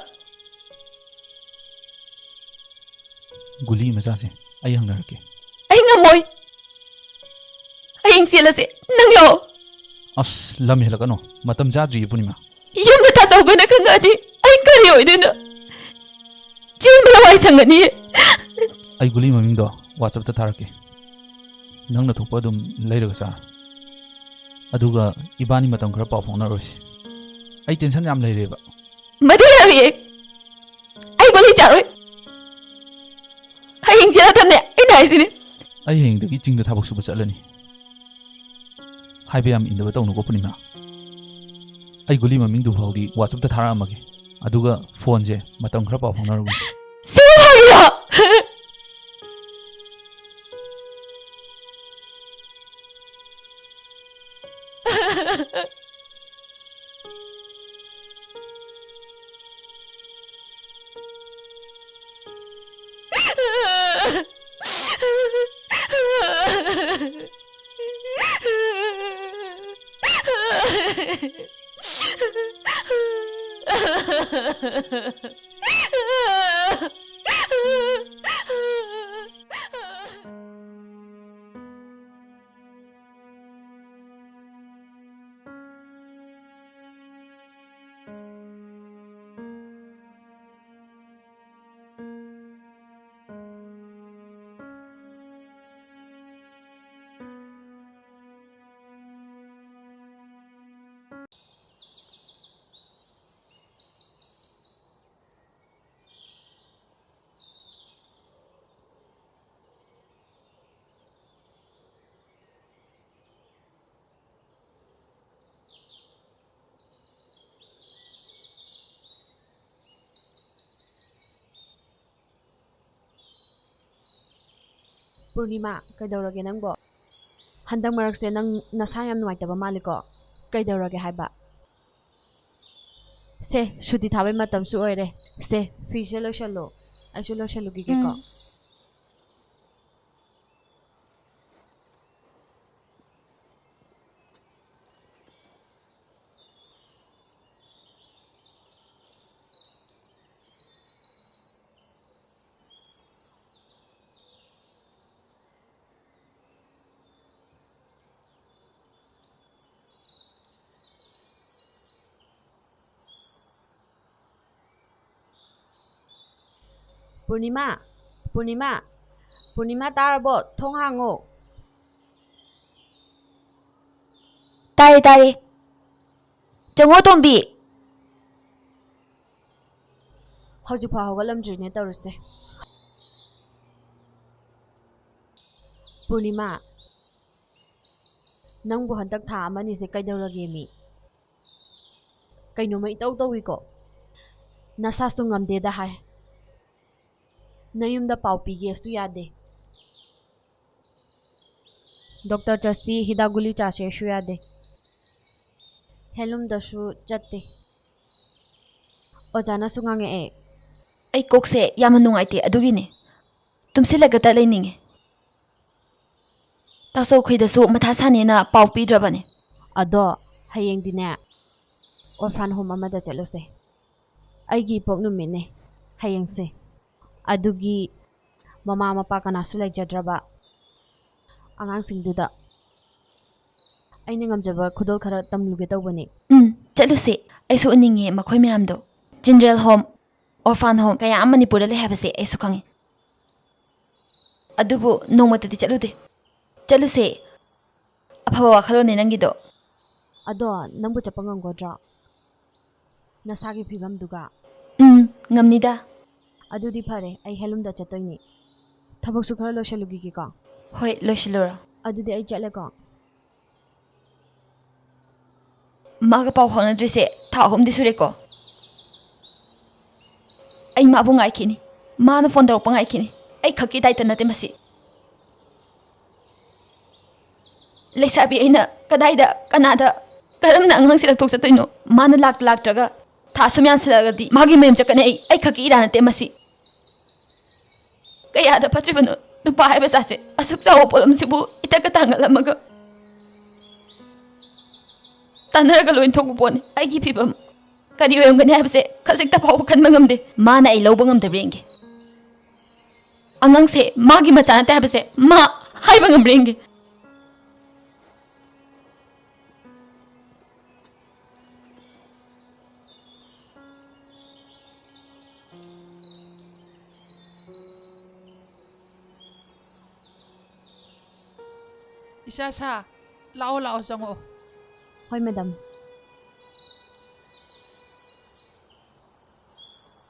ꯒꯨꯂꯤ ꯃꯆꯥꯁꯦ ꯑꯩ ꯍꯪꯅꯔꯛꯀꯦ꯫ ꯑꯩ ꯉꯝꯃꯣꯏ꯫ ꯍꯌꯦꯡ ꯆꯦꯜꯂꯁꯦ꯫ ꯅꯪ ꯂꯥꯛꯑꯣ꯫ ꯑꯁ, ꯂꯝ ꯍꯦꯜꯂꯛꯀꯅꯣ꯫ ꯃꯇꯝ ꯆꯥꯗ꯭ꯔꯤꯌꯦ, ꯄꯨꯔꯅꯤꯃꯥ꯫ ꯌꯨꯝꯗ ꯇꯥꯆꯧꯕꯅ ꯈꯪꯉꯛꯑꯗꯤ ꯑꯩ ꯀꯔꯤ ꯑꯣꯏꯗꯣꯏꯅꯣ? ꯆꯦꯟꯕꯗ ꯋꯥꯏ ꯁꯪꯒꯅꯤꯌꯦ꯫ ꯑꯩ ꯒꯨꯂꯤ ꯃꯃꯤꯡꯗꯣ WhatsApp-ꯇ ꯊꯥꯔꯛꯀꯦ꯫ ꯅꯪꯅ ꯊꯣꯛꯄ ꯑꯗꯨꯝ ꯂꯩꯔꯒ ꯆꯥꯔꯣ꯫ ꯑꯗꯨꯒ ꯏꯕꯥꯅꯤ ꯃꯇꯝ ꯈꯔ ꯄꯥꯎ ꯐꯥꯎꯅꯔꯣꯏꯁꯤ꯫ ꯑꯩ tension ꯌꯥꯝ ꯂꯩꯔꯦꯕ꯫ ꯃꯗꯨ ꯌꯥꯔꯣꯏꯌꯦ꯫ ꯑꯩ ꯒꯨꯂꯤ ꯆꯥꯔꯣꯏ꯫ ꯍꯌꯦꯡ ꯆꯦꯜꯂꯗꯝꯅꯦ, ꯑꯩꯅ ꯍꯥꯏꯁꯤꯅꯤ꯫ ꯑꯩ ꯍꯌꯦꯡꯗꯒꯤ ꯆꯤꯡꯗ ꯊꯕꯛ ꯁꯨꯕ ꯆꯠꯂꯅꯤ꯫ ꯍꯥꯏꯕ ꯌꯥꯝ ꯏꯟꯗꯕ ꯇꯧꯅꯨꯀꯣ, ꯄꯨꯔꯅꯤꯃꯥ꯫ ꯑꯩ ꯒꯨꯂꯤ ꯃꯃꯤꯡꯗꯨ ꯐꯥꯎꯗꯤ WhatsApp-ꯇ ꯊꯥꯔꯛꯑꯝꯃꯒꯦ꯫ ꯑꯗꯨꯒ phone-ꯁꯦ ꯃꯇꯝ ꯈꯔ ꯄꯥꯎ ꯐꯥꯎꯅꯔꯒꯨꯝꯁꯤ꯫ ꯁꯤꯕꯨ ꯐꯥꯒꯤꯔꯣ? ꯄꯨꯔꯅꯤꯃꯥ, ꯀꯩꯗꯧꯔꯒꯦ ꯅꯪꯕꯣ? ꯍꯟꯗꯛ ꯃꯔꯛꯁꯦ ꯅꯪ ꯅꯁꯥ ꯌꯥꯝ ꯅꯨꯡꯉꯥꯏꯇꯕ ꯃꯥꯜꯂꯤꯀꯣ? ꯀꯩꯗꯧꯔꯒꯦ ꯍꯥꯏꯕ? ꯁꯦ, ꯁꯨꯇꯤ ꯊꯥꯕꯩ ꯃꯇꯝꯁꯨ ꯑꯣꯏꯔꯦ꯫ ꯁꯦ, ꯐꯤꯁꯦ ꯂꯣꯏꯁꯜꯂꯣ, ꯑꯩꯁꯨ ꯂꯣꯏꯁꯜꯂꯨꯈꯤꯒꯦꯀꯣ꯫ ꯎꯝ꯫ ꯄꯨꯔꯅꯤꯃꯥ, ꯄꯨꯔꯅꯤꯃꯥ, ꯄꯨꯔꯅꯤꯃꯥ, ꯇꯥꯔꯕꯣ? ꯊꯣꯡ ꯍꯥꯡꯉꯣ꯫ ꯇꯥꯔꯦ, ꯇꯥꯔꯦ꯫ ꯆꯪꯉꯣ, ꯇꯣꯝꯕꯤ꯫ ꯍꯧꯖꯤꯛꯐꯥꯎ ꯍꯧꯒꯠꯂꯝꯗ꯭ꯔꯤꯅꯦ ꯇꯧꯔꯤꯁꯦ꯫ ꯄꯨꯔꯅꯤꯃꯥ, ꯅꯪꯕꯨ ꯍꯟꯗꯛ ꯊꯥ ꯑꯃꯅꯤꯁꯦ ꯀꯩꯗꯧꯔꯒꯦꯃꯤ? ꯀꯩꯅꯣꯝꯃ ꯏꯇꯧ ꯇꯧꯏꯀꯣ? ꯅꯁꯥꯁꯨ ꯉꯝꯗꯦꯗ ꯍꯥꯏ꯫ ꯅꯌꯨꯝꯗ ꯄꯥꯎ ꯄꯤꯒꯦꯁꯨ ꯌꯥꯗꯦ꯫ ꯗꯣꯛꯇꯔ ꯆꯠꯁꯤ, ꯍꯤꯗꯥꯛ ꯒꯨꯂꯤ ꯆꯥꯁꯦꯁꯨ ꯌꯥꯗꯦ꯫ ꯍꯦꯟꯂꯨꯝꯗꯁꯨ ꯆꯠꯇꯦ꯫ ꯑꯣꯖꯥꯅꯁꯨ ꯉꯥꯡꯉꯛꯑꯦ꯫ ꯑꯩ ꯀꯣꯛꯁꯦ ꯌꯥꯝꯅ ꯅꯨꯡꯉꯥꯏꯇꯦ, ꯑꯗꯨꯒꯤꯅꯦ꯫ ꯇꯨꯝꯁꯤꯜꯂꯒꯇ ꯂꯩꯅꯤꯡꯉꯦ꯫ ꯇꯥꯆꯧꯈꯣꯏꯗꯁꯨ ꯃꯊꯥ ꯁꯥꯅꯦꯅ ꯄꯥꯎ ꯄꯤꯗ꯭ꯔꯕꯅꯦ꯫ ꯑꯗꯣ ꯍꯌꯦꯡꯗꯤꯅꯦ, orphan home ꯑꯃꯗ ꯆꯠꯂꯨꯁꯦ꯫ ꯑꯩꯒꯤ ꯏꯄꯣꯛ ꯅꯨꯃꯤꯠꯅꯦ ꯍꯌꯦꯡꯁꯦ꯫ ꯑꯗꯨꯒꯤ ꯃꯃꯥ ꯃꯄꯥ ꯀꯅꯥꯁꯨ ꯂꯩꯖꯗ꯭ꯔꯕ ꯑꯉꯥꯡꯁꯤꯡꯗꯨꯗ ꯑꯩꯅ ꯉꯝꯖꯕ ꯈꯨꯗꯣꯜ ꯈꯔ ꯇꯝꯂꯨꯒꯦ ꯇꯧꯕꯅꯤ꯫ ꯎꯝ, ꯆꯠꯂꯨꯁꯦ꯫ ꯑꯩꯁꯨ ꯎꯅꯤꯡꯉꯦ ꯃꯈꯣꯏ ꯃꯌꯥꯝꯗꯣ꯫ Children home, orphan home ꯀꯌꯥ ꯑꯃ ꯃꯅꯤꯄꯨꯔꯗ ꯂꯩ ꯍꯥꯏꯕꯁꯦ ꯑꯩꯁꯨ ꯈꯪꯉꯤ꯫ ꯑꯗꯨꯕꯨ ꯅꯣꯡꯃꯇꯗꯤ ꯆꯠꯂꯨꯗꯦ꯫ ꯆꯠꯂꯨꯁꯦ꯫ ꯑꯐꯕ ꯋꯥꯈꯜꯂꯣꯟꯅꯦ ꯅꯪꯒꯤꯗꯣ꯫ ꯑꯗꯣ ꯅꯪꯕꯨ ꯆꯠꯄ ꯉꯝꯒꯗ꯭ꯔꯣ? ꯅꯁꯥꯒꯤ ꯐꯤꯕꯝꯗꯨꯒ? ꯎꯝ, ꯉꯝꯅꯤꯗ꯫ ꯑꯗꯨꯗꯤ ꯐꯔꯦ, ꯑꯩ ꯍꯦꯟꯂꯨꯝꯗ ꯆꯠꯇꯣꯏꯅꯤ꯫ ꯊꯕꯛꯁꯨ ꯈꯔ ꯂꯣꯏꯁꯜꯂꯨꯈꯤꯒꯦꯀꯣ꯫ ꯍꯣꯏ, ꯂꯣꯏꯁꯤꯜꯂꯨꯔꯣ꯫ ꯑꯗꯨꯗꯤ ꯑꯩ ꯆꯠꯂꯦꯀꯣ꯫ ꯃꯥꯒ ꯄꯥꯎ ꯐꯥꯎꯅꯗ꯭ꯔꯤꯁꯦ ꯊꯥ ꯑꯍꯨꯝꯗꯤ ꯁꯨꯔꯦꯀꯣ꯫ ꯑꯩ ꯃꯥꯕꯨ ꯉꯥꯏꯈꯤꯅꯤ꯫ ꯃꯥꯅ ꯐꯣꯟ ꯇꯧꯔꯛꯄ ꯉꯥꯏꯈꯤꯅꯤ꯫ ꯑꯩ ꯈꯛꯀꯤ ꯗꯥꯏꯇ ꯅꯠꯇꯦ ꯃꯁꯤ꯫ ꯂꯩꯁꯥꯕꯤ ꯑꯩꯅ ꯀꯗꯥꯏꯗ, ꯀꯅꯥꯗ, ꯀꯔꯝꯅ ꯑꯉꯥꯡꯁꯦ ꯂꯧꯊꯣꯛ ꯆꯠꯇꯣꯏꯅꯣ? ꯃꯥꯅ ꯂꯥꯛꯇ ꯂꯥꯛꯇ꯭ꯔꯒ ꯊꯥ ꯁꯨꯝ ꯌꯥꯟꯁꯤꯜꯂꯛꯑꯒꯗꯤ ꯃꯥꯒꯤ ꯃꯌꯨꯝ ꯆꯠꯀꯅꯤ꯫ ꯑꯩ, ꯑꯩ ꯈꯛꯀꯤ ꯏꯔꯥ ꯅꯠꯇꯦ ꯃꯁꯤ꯫ ꯀꯌꯥꯗ ꯐꯠꯇ꯭ꯔꯤꯕꯅꯣ ꯅꯨꯄꯥ ꯍꯥꯏꯕ ꯖꯥꯠꯁꯦ, ꯑꯁꯨꯛ ꯆꯥꯎꯕ ꯄꯣꯠꯂꯝꯁꯤꯕꯨ ꯏꯇꯛꯀ ꯇꯥꯡꯒꯜꯂꯝꯃꯒ꯫ ꯇꯥꯟꯅꯔꯒ ꯂꯣꯏ ꯊꯣꯛꯄ ꯄꯣꯠꯅꯤ꯫ ꯑꯩꯒꯤ ꯐꯤꯕꯝ ꯀꯔꯤ ꯑꯣꯏꯔꯝꯒꯅꯤ ꯍꯥꯏꯕꯁꯦ ꯈꯖꯤꯛꯇ ꯐꯥꯎꯕ ꯈꯟꯕ ꯉꯝꯗꯦ꯫ ꯃꯥꯅ ꯑꯩ ꯂꯧꯕ ꯉꯝꯗꯕ꯭ꯔꯥ ꯌꯦꯡꯒꯦ꯫ ꯑꯉꯥꯡꯁꯦ ꯃꯥꯒꯤ ꯃꯆꯥ ꯅꯠꯇꯦ ꯍꯥꯏꯕꯁꯦ ꯃꯥ ꯍꯥꯏꯕ ꯉꯝꯕ꯭ꯔꯥ ꯌꯦꯡꯒꯦ꯫ ꯏꯆꯥ ꯁꯥ, ꯂꯥꯛꯑꯣ, ꯂꯥꯛꯑꯣ, ꯆꯪꯉꯛꯑꯣ꯫ ꯍꯣꯏ, ꯃꯦꯗꯥꯝ꯫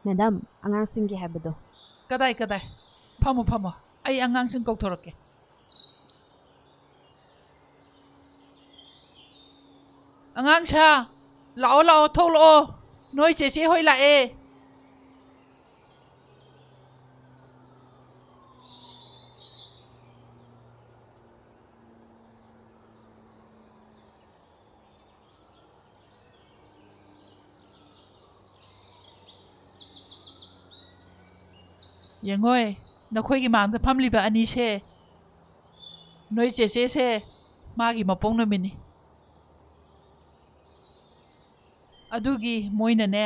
ꯃꯦꯗꯥꯝ, ꯑꯉꯥꯡꯁꯤꯡꯒꯤ ꯍꯥꯏꯕꯗꯣ꯫ ꯀꯗꯥꯏ, ꯀꯗꯥꯏ? ꯐꯝꯃꯣ, ꯐꯝꯃꯣ꯫ ꯑꯩ ꯑꯉꯥꯡꯁꯤꯡ ꯀꯧꯊꯣꯔꯛꯀꯦ꯫ ꯑꯉꯥꯡ ꯁꯥ, ꯂꯥꯛꯑꯣ, ꯂꯥꯛꯑꯣ, ꯊꯣꯛꯂꯛꯑꯣ꯫ ꯅꯣꯏ ꯆꯦꯆꯦ ꯍꯣꯏ ꯂꯥꯛꯑꯦ꯫ ꯌꯦꯡꯉꯣꯏ, ꯅꯈꯣꯏꯒꯤ ꯃꯥꯡꯗ ꯐꯝꯂꯤꯕ ꯑꯅꯤꯁꯦ, ꯅꯣꯏ ꯆꯦꯆꯦꯁꯦ ꯃꯥꯒꯤ ꯃꯄꯣꯛ ꯅꯨꯃꯤꯠꯅꯤ꯫ ꯑꯗꯨꯒꯤ ꯃꯣꯏꯅꯅꯦ,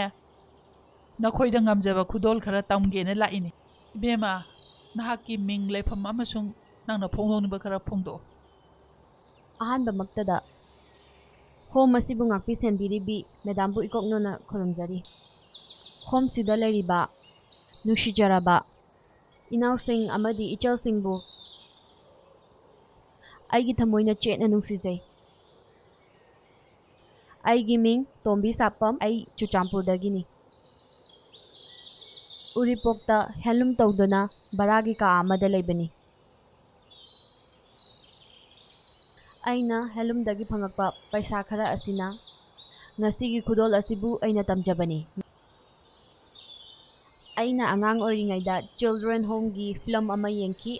ꯅꯈꯣꯏꯗ ꯉꯝꯖꯕ ꯈꯨꯗꯣꯜ ꯈꯔ ꯇꯝꯒꯦꯅ ꯂꯥꯛꯏꯅꯤ꯫ ꯏꯕꯦꯝꯃ, ꯅꯍꯥꯛꯀꯤ ꯃꯤꯡ, ꯂꯩꯐꯝ ꯑꯃꯁꯨꯡ ꯅꯪꯅ ꯐꯣꯡꯗꯣꯛꯅꯤꯡꯕ ꯈꯔ ꯐꯣꯡꯗꯣꯛꯑꯣ꯫ ꯑꯍꯥꯟꯕꯃꯛꯇꯗ, ꯍꯣꯝ ꯑꯁꯤꯕꯨ ꯉꯥꯛꯄꯤ ꯁꯦꯟꯕꯤꯔꯤꯕꯤ ꯃꯦꯗꯥꯝꯕꯨ ꯏꯀꯣꯛꯅꯅ ꯈꯨꯔꯨꯝꯖꯔꯤ꯫ ꯍꯣꯝꯁꯤꯗ ꯂꯩꯔꯤꯕ ꯅꯨꯡꯁꯤꯖꯔꯕ ꯏꯅꯥꯎꯁꯤꯡ ꯑꯃꯗꯤ ꯏꯆꯜꯁꯤꯡꯕꯨ ꯑꯩꯒꯤ ꯊꯃꯣꯏꯅ ꯆꯦꯠꯅ ꯅꯨꯡꯁꯤꯖꯩ꯫ ꯑꯩꯒꯤ ꯃꯤꯡ ꯇꯣꯝꯕꯤ ꯁꯥꯄꯝ, ꯑꯩ ꯆꯨꯔꯆꯥꯟꯄꯨꯔꯗꯒꯤꯅꯤ꯫ ꯎꯔꯤꯄꯣꯛꯇ ꯍꯦꯟꯂꯨꯝ ꯇꯧꯗꯨꯅ ꯚꯔꯥꯒꯤ ꯀꯥ ꯑꯃꯗ ꯂꯩꯕꯅꯤ꯫ ꯑꯩꯅ ꯍꯦꯟꯂꯨꯝꯗꯒꯤ ꯐꯪꯂꯛꯄ ꯄꯩꯁꯥ ꯈꯔ ꯑꯁꯤꯅ ꯉꯁꯤꯒꯤ ꯈꯨꯗꯣꯜ ꯑꯁꯤꯕꯨ ꯑꯩꯅ ꯇꯝꯖꯕꯅꯤ꯫ ꯑꯩꯅ ꯑꯉꯥꯡ ꯑꯣꯏꯔꯤꯉꯩꯗ ꯆꯤꯜꯗ꯭ꯔꯦꯟ ꯍꯣꯝꯒꯤ ꯐꯤꯂꯝ ꯑꯃ ꯌꯦꯡꯈꯤ꯫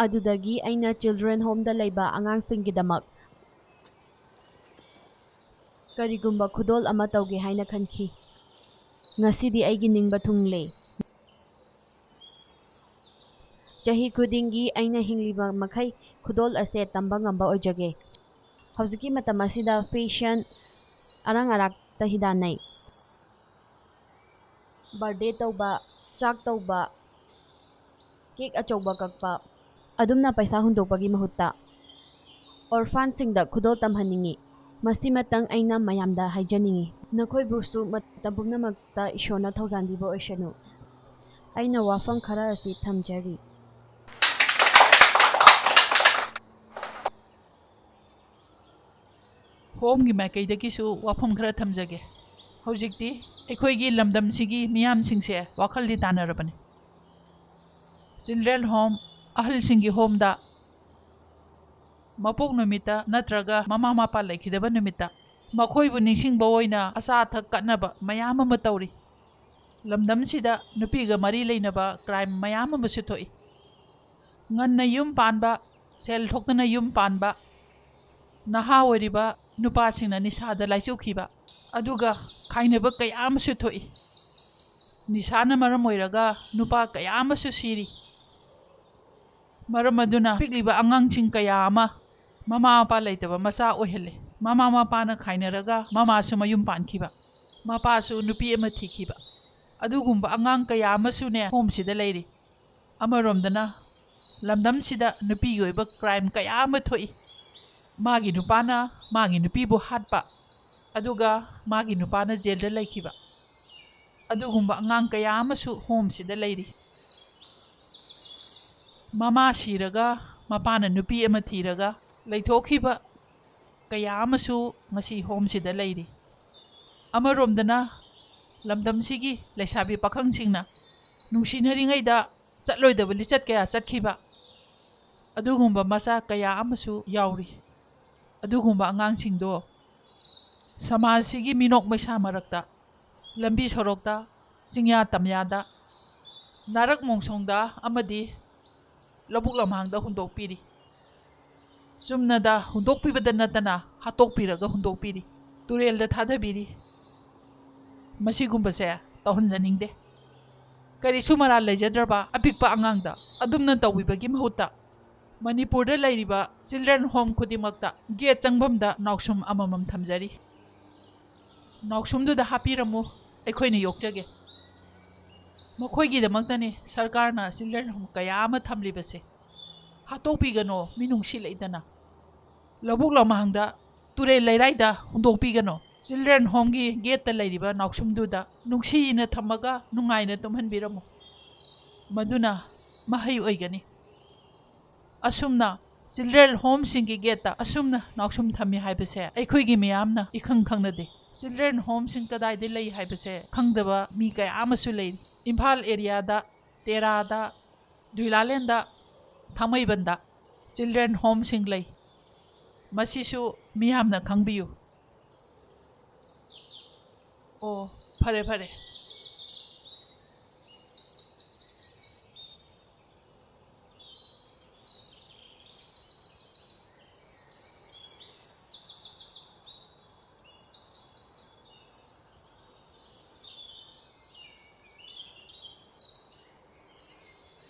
ꯑꯗꯨꯗꯒꯤ ꯑꯩꯅ children homeꯗ ꯂꯩꯕ ꯑꯉꯥꯡꯁꯤꯡꯒꯤꯗꯃꯛ ꯀꯔꯤꯒꯨꯝꯕ ꯈꯨꯗꯣꯜ ꯑꯃ ꯇꯧꯒꯦ ꯍꯥꯏꯅ ꯈꯟꯈꯤ꯫ ꯉꯁꯤꯗꯤ ꯑꯩꯒꯤ ꯅꯤꯡꯕ ꯊꯨꯡꯂꯦ꯫ ꯆꯍꯤ ꯈꯨꯗꯤꯡꯒꯤ ꯑꯩꯅ ꯍꯤꯡꯂꯤꯕ ꯃꯈꯩ ꯈꯨꯗꯣꯜ ꯑꯁꯦ ꯇꯝꯕ ꯉꯝꯕ ꯑꯣꯏꯖꯒꯦ꯫ ꯍꯧꯖꯤꯛꯀꯤ ꯃꯇꯝ ꯑꯁꯤꯗ fashion ꯑꯔꯥꯡ ꯑꯔꯥꯛꯇ ꯍꯤꯗꯥꯟꯅꯩ꯫ Birthday ꯇꯧꯕ, ꯆꯥꯛ ꯇꯧꯕ, cake ꯑꯆꯧꯕ ꯀꯛꯄ, ꯑꯗꯨꯝꯅ ꯄꯩꯁꯥ ꯍꯨꯟꯗꯣꯛꯄꯒꯤ ꯃꯍꯨꯠꯇ orphanꯁꯤꯡꯗ ꯈꯨꯗꯣꯜ ꯇꯝꯍꯟꯅꯤꯡꯏ꯫ ꯃꯁꯤꯃꯇꯪ ꯑꯩꯅ ꯃꯌꯥꯝꯗ ꯍꯥꯏꯖꯅꯤꯡꯏ꯫ ꯅꯈꯣꯏꯕꯨꯁꯨ ꯃꯇꯝ ꯄꯨꯝꯅꯃꯛꯇ ꯏꯁꯣꯔꯅ ꯊꯧꯖꯥꯟꯕꯤꯕ ꯑꯣꯏꯁꯅꯨ꯫ ꯑꯩꯅ ꯋꯥꯐꯝ ꯈꯔ ꯑꯁꯤ ꯊꯝꯖꯔꯤ꯫ Homeꯒꯤ ꯃꯥꯏꯀꯩꯗꯒꯤꯁꯨ ꯋꯥꯐꯝ ꯈꯔ ꯊꯝꯖꯒꯦ꯫ ꯍꯧꯖꯤꯛꯇꯤ ꯑꯩꯈꯣꯏꯒꯤ ꯂꯝꯗꯝꯁꯤꯒꯤ ꯃꯤꯌꯥꯝꯁꯤꯡꯁꯦ ꯋꯥꯈꯜꯗꯤ ꯇꯥꯅꯔꯕꯅꯤ꯫ Children home, ꯑꯍꯜꯁꯤꯡꯒꯤ homeꯗ ꯃꯄꯣꯛ ꯅꯨꯃꯤꯠꯇ ꯅꯠꯇ꯭ꯔꯒ ꯃꯃꯥ ꯃꯄꯥ ꯂꯩꯈꯤꯗꯕ ꯅꯨꯃꯤꯠꯇ ꯃꯈꯣꯏꯕꯨ ꯅꯤꯡꯁꯤꯡꯕ ꯑꯣꯏꯅ ꯑꯆꯥ ꯑꯊꯛ ꯀꯠꯅꯕ ꯃꯌꯥꯝ ꯑꯃ ꯇꯧꯔꯤ꯫ ꯂꯝꯗꯝꯁꯤꯗ ꯅꯨꯄꯤꯒ ꯃꯔꯤ ꯂꯩꯅꯕ crime ꯃꯌꯥꯝ ꯑꯃꯁꯨ ꯊꯣꯛꯏ꯫ ꯉꯟꯅ ꯌꯨꯝ ꯄꯥꯟꯕ, ꯁꯦꯜ ꯊꯣꯛꯇꯅ ꯌꯨꯝ ꯄꯥꯟꯕ, ꯅꯍꯥ ꯑꯣꯏꯔꯤꯕ ꯅꯨꯄꯥꯁꯤꯡꯅ ꯅꯤꯁꯥꯗ ꯂꯥꯏꯆꯨꯈꯤꯕ, ꯑꯗꯨꯒ ꯈꯥꯏꯅꯕ ꯀꯌꯥ ꯑꯃꯁꯨ ꯊꯣꯛꯏ꯫ ꯅꯤꯁꯥꯅ ꯃꯔꯝ ꯑꯣꯏꯔꯒ ꯅꯨꯄꯥ ꯀꯌꯥ ꯑꯃꯁꯨ ꯁꯤꯔꯤ꯫ ꯃꯔꯝ ꯑꯗꯨꯅ ꯄꯤꯛꯂꯤꯕ ꯑꯉꯥꯡꯁꯤꯡ ꯀꯌꯥ ꯑꯃ ꯃꯃꯥ ꯃꯄꯥ ꯂꯩꯇꯕ ꯃꯆꯥ ꯑꯣꯏꯍꯜꯂꯦ꯫ ꯃꯃꯥ ꯃꯄꯥꯅ ꯈꯥꯏꯅꯔꯒ ꯃꯃꯥꯁꯨ ꯃꯌꯨꯝ ꯄꯥꯟꯈꯤꯕ, ꯃꯄꯥꯁꯨ ꯅꯨꯄꯤ ꯑꯃ ꯊꯤꯈꯤꯕ, ꯑꯗꯨꯒꯨꯝꯕ ꯑꯉꯥꯡ ꯀꯌꯥ ꯑꯃꯁꯨꯅꯦ homeꯁꯤꯗ ꯂꯩꯔꯤ꯫ ꯑꯃꯔꯣꯝꯗꯅ ꯂꯝꯗꯝꯁꯤꯗ ꯅꯨꯄꯤꯒꯤ ꯑꯣꯏꯕ crime ꯀꯌꯥ ꯑꯃ ꯊꯣꯛꯏ꯫ ꯃꯥꯒꯤ ꯅꯨꯄꯥꯅ ꯃꯥꯒꯤ ꯅꯨꯄꯤꯕꯨ ꯍꯥꯠꯄ, ꯑꯗꯨꯒ ꯃꯥꯒꯤ ꯅꯨꯄꯥꯅ jailꯗ ꯂꯩꯈꯤꯕ, ꯑꯗꯨꯒꯨꯝꯕ ꯑꯉꯥꯡ ꯀꯌꯥ ꯑꯃꯁꯨ homeꯁꯤꯗ ꯂꯩꯔꯤ꯫ ꯃꯃꯥ ꯁꯤꯔꯒ ꯃꯄꯥꯅ ꯅꯨꯄꯤ ꯑꯃ ꯊꯤꯔꯒ ꯂꯩꯊꯣꯛꯈꯤꯕ ꯀꯌꯥ ꯑꯃꯁꯨ ꯉꯁꯤ homeꯁꯤꯗ ꯂꯩꯔꯤ꯫ ꯑꯃꯔꯣꯝꯗꯅ ꯂꯝꯗꯝꯁꯤꯒꯤ ꯂꯩꯁꯥꯕꯤ ꯄꯥꯈꯪꯁꯤꯡꯅ ꯅꯨꯡꯁꯤꯅꯔꯤꯉꯩꯗ ꯆꯠꯂꯣꯏꯗꯕ ꯂꯤꯆꯠ ꯀꯌꯥ ꯆꯠꯈꯤꯕ, ꯑꯗꯨꯒꯨꯝꯕ ꯃꯆꯥ ꯀꯌꯥ ꯑꯃꯁꯨ ꯌꯥꯎꯔꯤ꯫ ꯑꯗꯨꯒꯨꯝꯕ ꯑꯉꯥꯡꯁꯤꯡꯗꯣ ꯁꯃꯥꯖꯁꯤꯒꯤ ꯃꯤꯅꯣꯛ ꯃꯩꯁꯥ ꯃꯔꯛꯇ, ꯂꯝꯕꯤ ꯁꯣꯔꯣꯛꯇ, ꯆꯤꯡꯌꯥ ꯇꯝꯌꯥꯗ, ꯅꯥꯔꯛ ꯃꯣꯡꯁꯣꯡꯗ ꯑꯃꯗꯤ ꯂꯧꯕꯨꯛ ꯂꯝꯍꯥꯡꯗ ꯍꯨꯟꯗꯣꯛꯄꯤꯔꯤ꯫ ꯆꯨꯝꯅꯗ ꯍꯨꯟꯗꯣꯛꯄꯤꯕꯗ ꯅꯠꯇꯅ ꯍꯥꯠꯇꯣꯛꯄꯤꯔꯒ ꯍꯨꯟꯗꯣꯛꯄꯤꯔꯤ, ꯇꯨꯔꯦꯜꯗ ꯊꯥꯗꯕꯤꯔꯤ꯫ ꯃꯁꯤꯒꯨꯝꯕꯁꯦ ꯇꯧꯍꯟꯖꯅꯤꯡꯗꯦ꯫ ꯀꯔꯤꯁꯨ ꯃꯔꯥꯜ ꯂꯩꯖꯗ꯭ꯔꯕ ꯑꯄꯤꯛꯄ ꯑꯉꯥꯡꯗ ꯑꯗꯨꯝꯅ ꯇꯧꯕꯤꯕꯒꯤ ꯃꯍꯨꯠꯇ ꯃꯅꯤꯄꯨꯔꯗ ꯂꯩꯔꯤꯕ children home ꯈꯨꯗꯤꯡꯃꯛꯇ gate ꯆꯪꯐꯝꯗ ꯅꯥꯎꯁꯨꯝ ꯑꯃꯃꯝ ꯊꯝꯖꯔꯤ꯫ ꯅꯥꯎꯁꯨꯝꯗꯨꯗ ꯍꯥꯞꯄꯤꯔꯝꯃꯨ, ꯑꯩꯈꯣꯏꯅ ꯌꯣꯛꯆꯒꯦ꯫ ꯃꯈꯣꯏꯒꯤꯗꯃꯛꯇꯅꯤ ꯁꯔꯀꯥꯔꯅ children home ꯀꯌꯥ ꯑꯃ ꯊꯝꯂꯤꯕꯁꯦ꯫ ꯍꯥꯠꯇꯣꯛꯄꯤꯒꯅꯣ, ꯃꯤꯅꯨꯡꯁꯤ ꯂꯩꯇꯅ꯫ ꯂꯧꯕꯨꯛ ꯂꯝꯍꯥꯡꯗ, ꯇꯨꯔꯦꯜ ꯂꯩꯔꯥꯏꯗ ꯍꯨꯟꯗꯣꯛꯄꯤꯒꯅꯣ꯫ Children homeꯒꯤ gateꯇ ꯂꯩꯔꯤꯕ ꯅꯥꯎꯁꯨꯝꯗꯨꯗ ꯅꯨꯡꯁꯤꯅ ꯊꯝꯃꯒ ꯅꯨꯡꯉꯥꯏꯅ ꯇꯨꯝꯍꯟꯕꯤꯔꯝꯃꯨ꯫ ꯃꯗꯨꯅ ꯃꯍꯩ ꯑꯣꯏꯒꯅꯤ꯫ ꯑꯁꯨꯝꯅ children homeꯁꯤꯡꯒꯤ gateꯇ ꯑꯁꯨꯝꯅ ꯅꯥꯎꯁꯨꯝ ꯊꯝꯃꯤ ꯍꯥꯏꯕꯁꯦ ꯑꯩꯈꯣꯏꯒꯤ ꯃꯤꯌꯥꯝꯅ ꯏꯈꯪ ꯈꯪꯅꯗꯦ꯫ Children homeꯁꯤꯡ ꯀꯗꯥꯏꯗ ꯂꯩ ꯍꯥꯏꯕꯁꯦ ꯈꯪꯗꯕ ꯃꯤ ꯀꯌꯥ ꯑꯃꯁꯨ ꯂꯩꯔꯤ꯫ ꯏꯝꯐꯥꯜ areaꯗ, ꯇꯦꯔꯥꯗ, ꯗꯨꯏꯂꯥꯂꯦꯟꯗ, ꯊꯥꯡꯃꯩꯕꯟꯗ children homeꯁꯤꯡ ꯂꯩ꯫ ꯃꯁꯤꯁꯨ ꯃꯤꯌꯥꯝꯅ ꯈꯪꯕꯤꯌꯨ꯫ ꯑꯣ, ꯐꯔꯦ, ꯐꯔꯦ꯫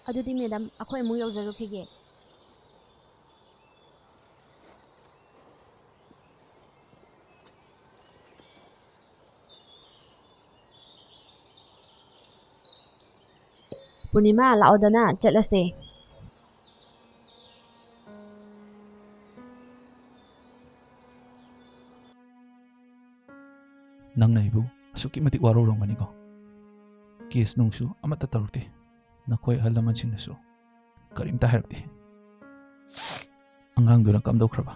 ꯑꯗꯨꯗꯤ madam, ꯑꯩꯈꯣꯏ ꯑꯃꯨꯛ ꯌꯧꯖꯔꯨꯈꯤꯒꯦ꯫ ꯄꯨꯔꯅꯤꯃꯥ, ꯂꯥꯛꯑꯣꯗꯅ, ꯆꯠꯂꯁꯦ꯫ ꯅꯪꯅ ꯑꯩꯕꯨ ꯑꯁꯨꯛꯀꯤ ꯃꯇꯤꯛ ꯋꯥꯔꯧꯔꯝꯒꯅꯤꯀꯣ꯫ Case ꯅꯨꯡꯁꯨ ꯑꯃꯠꯇ ꯇꯧꯔꯛꯇꯦ꯫ ꯅꯈꯣꯏ ꯑꯍꯜ ꯂꯃꯟꯁꯤꯡꯅꯁꯨ ꯀꯔꯤꯝꯇ ꯍꯥꯏꯔꯛꯇꯦ꯫ ꯑꯉꯥꯡꯗꯨꯅ ꯀꯝꯗꯧꯈ꯭ꯔꯕ?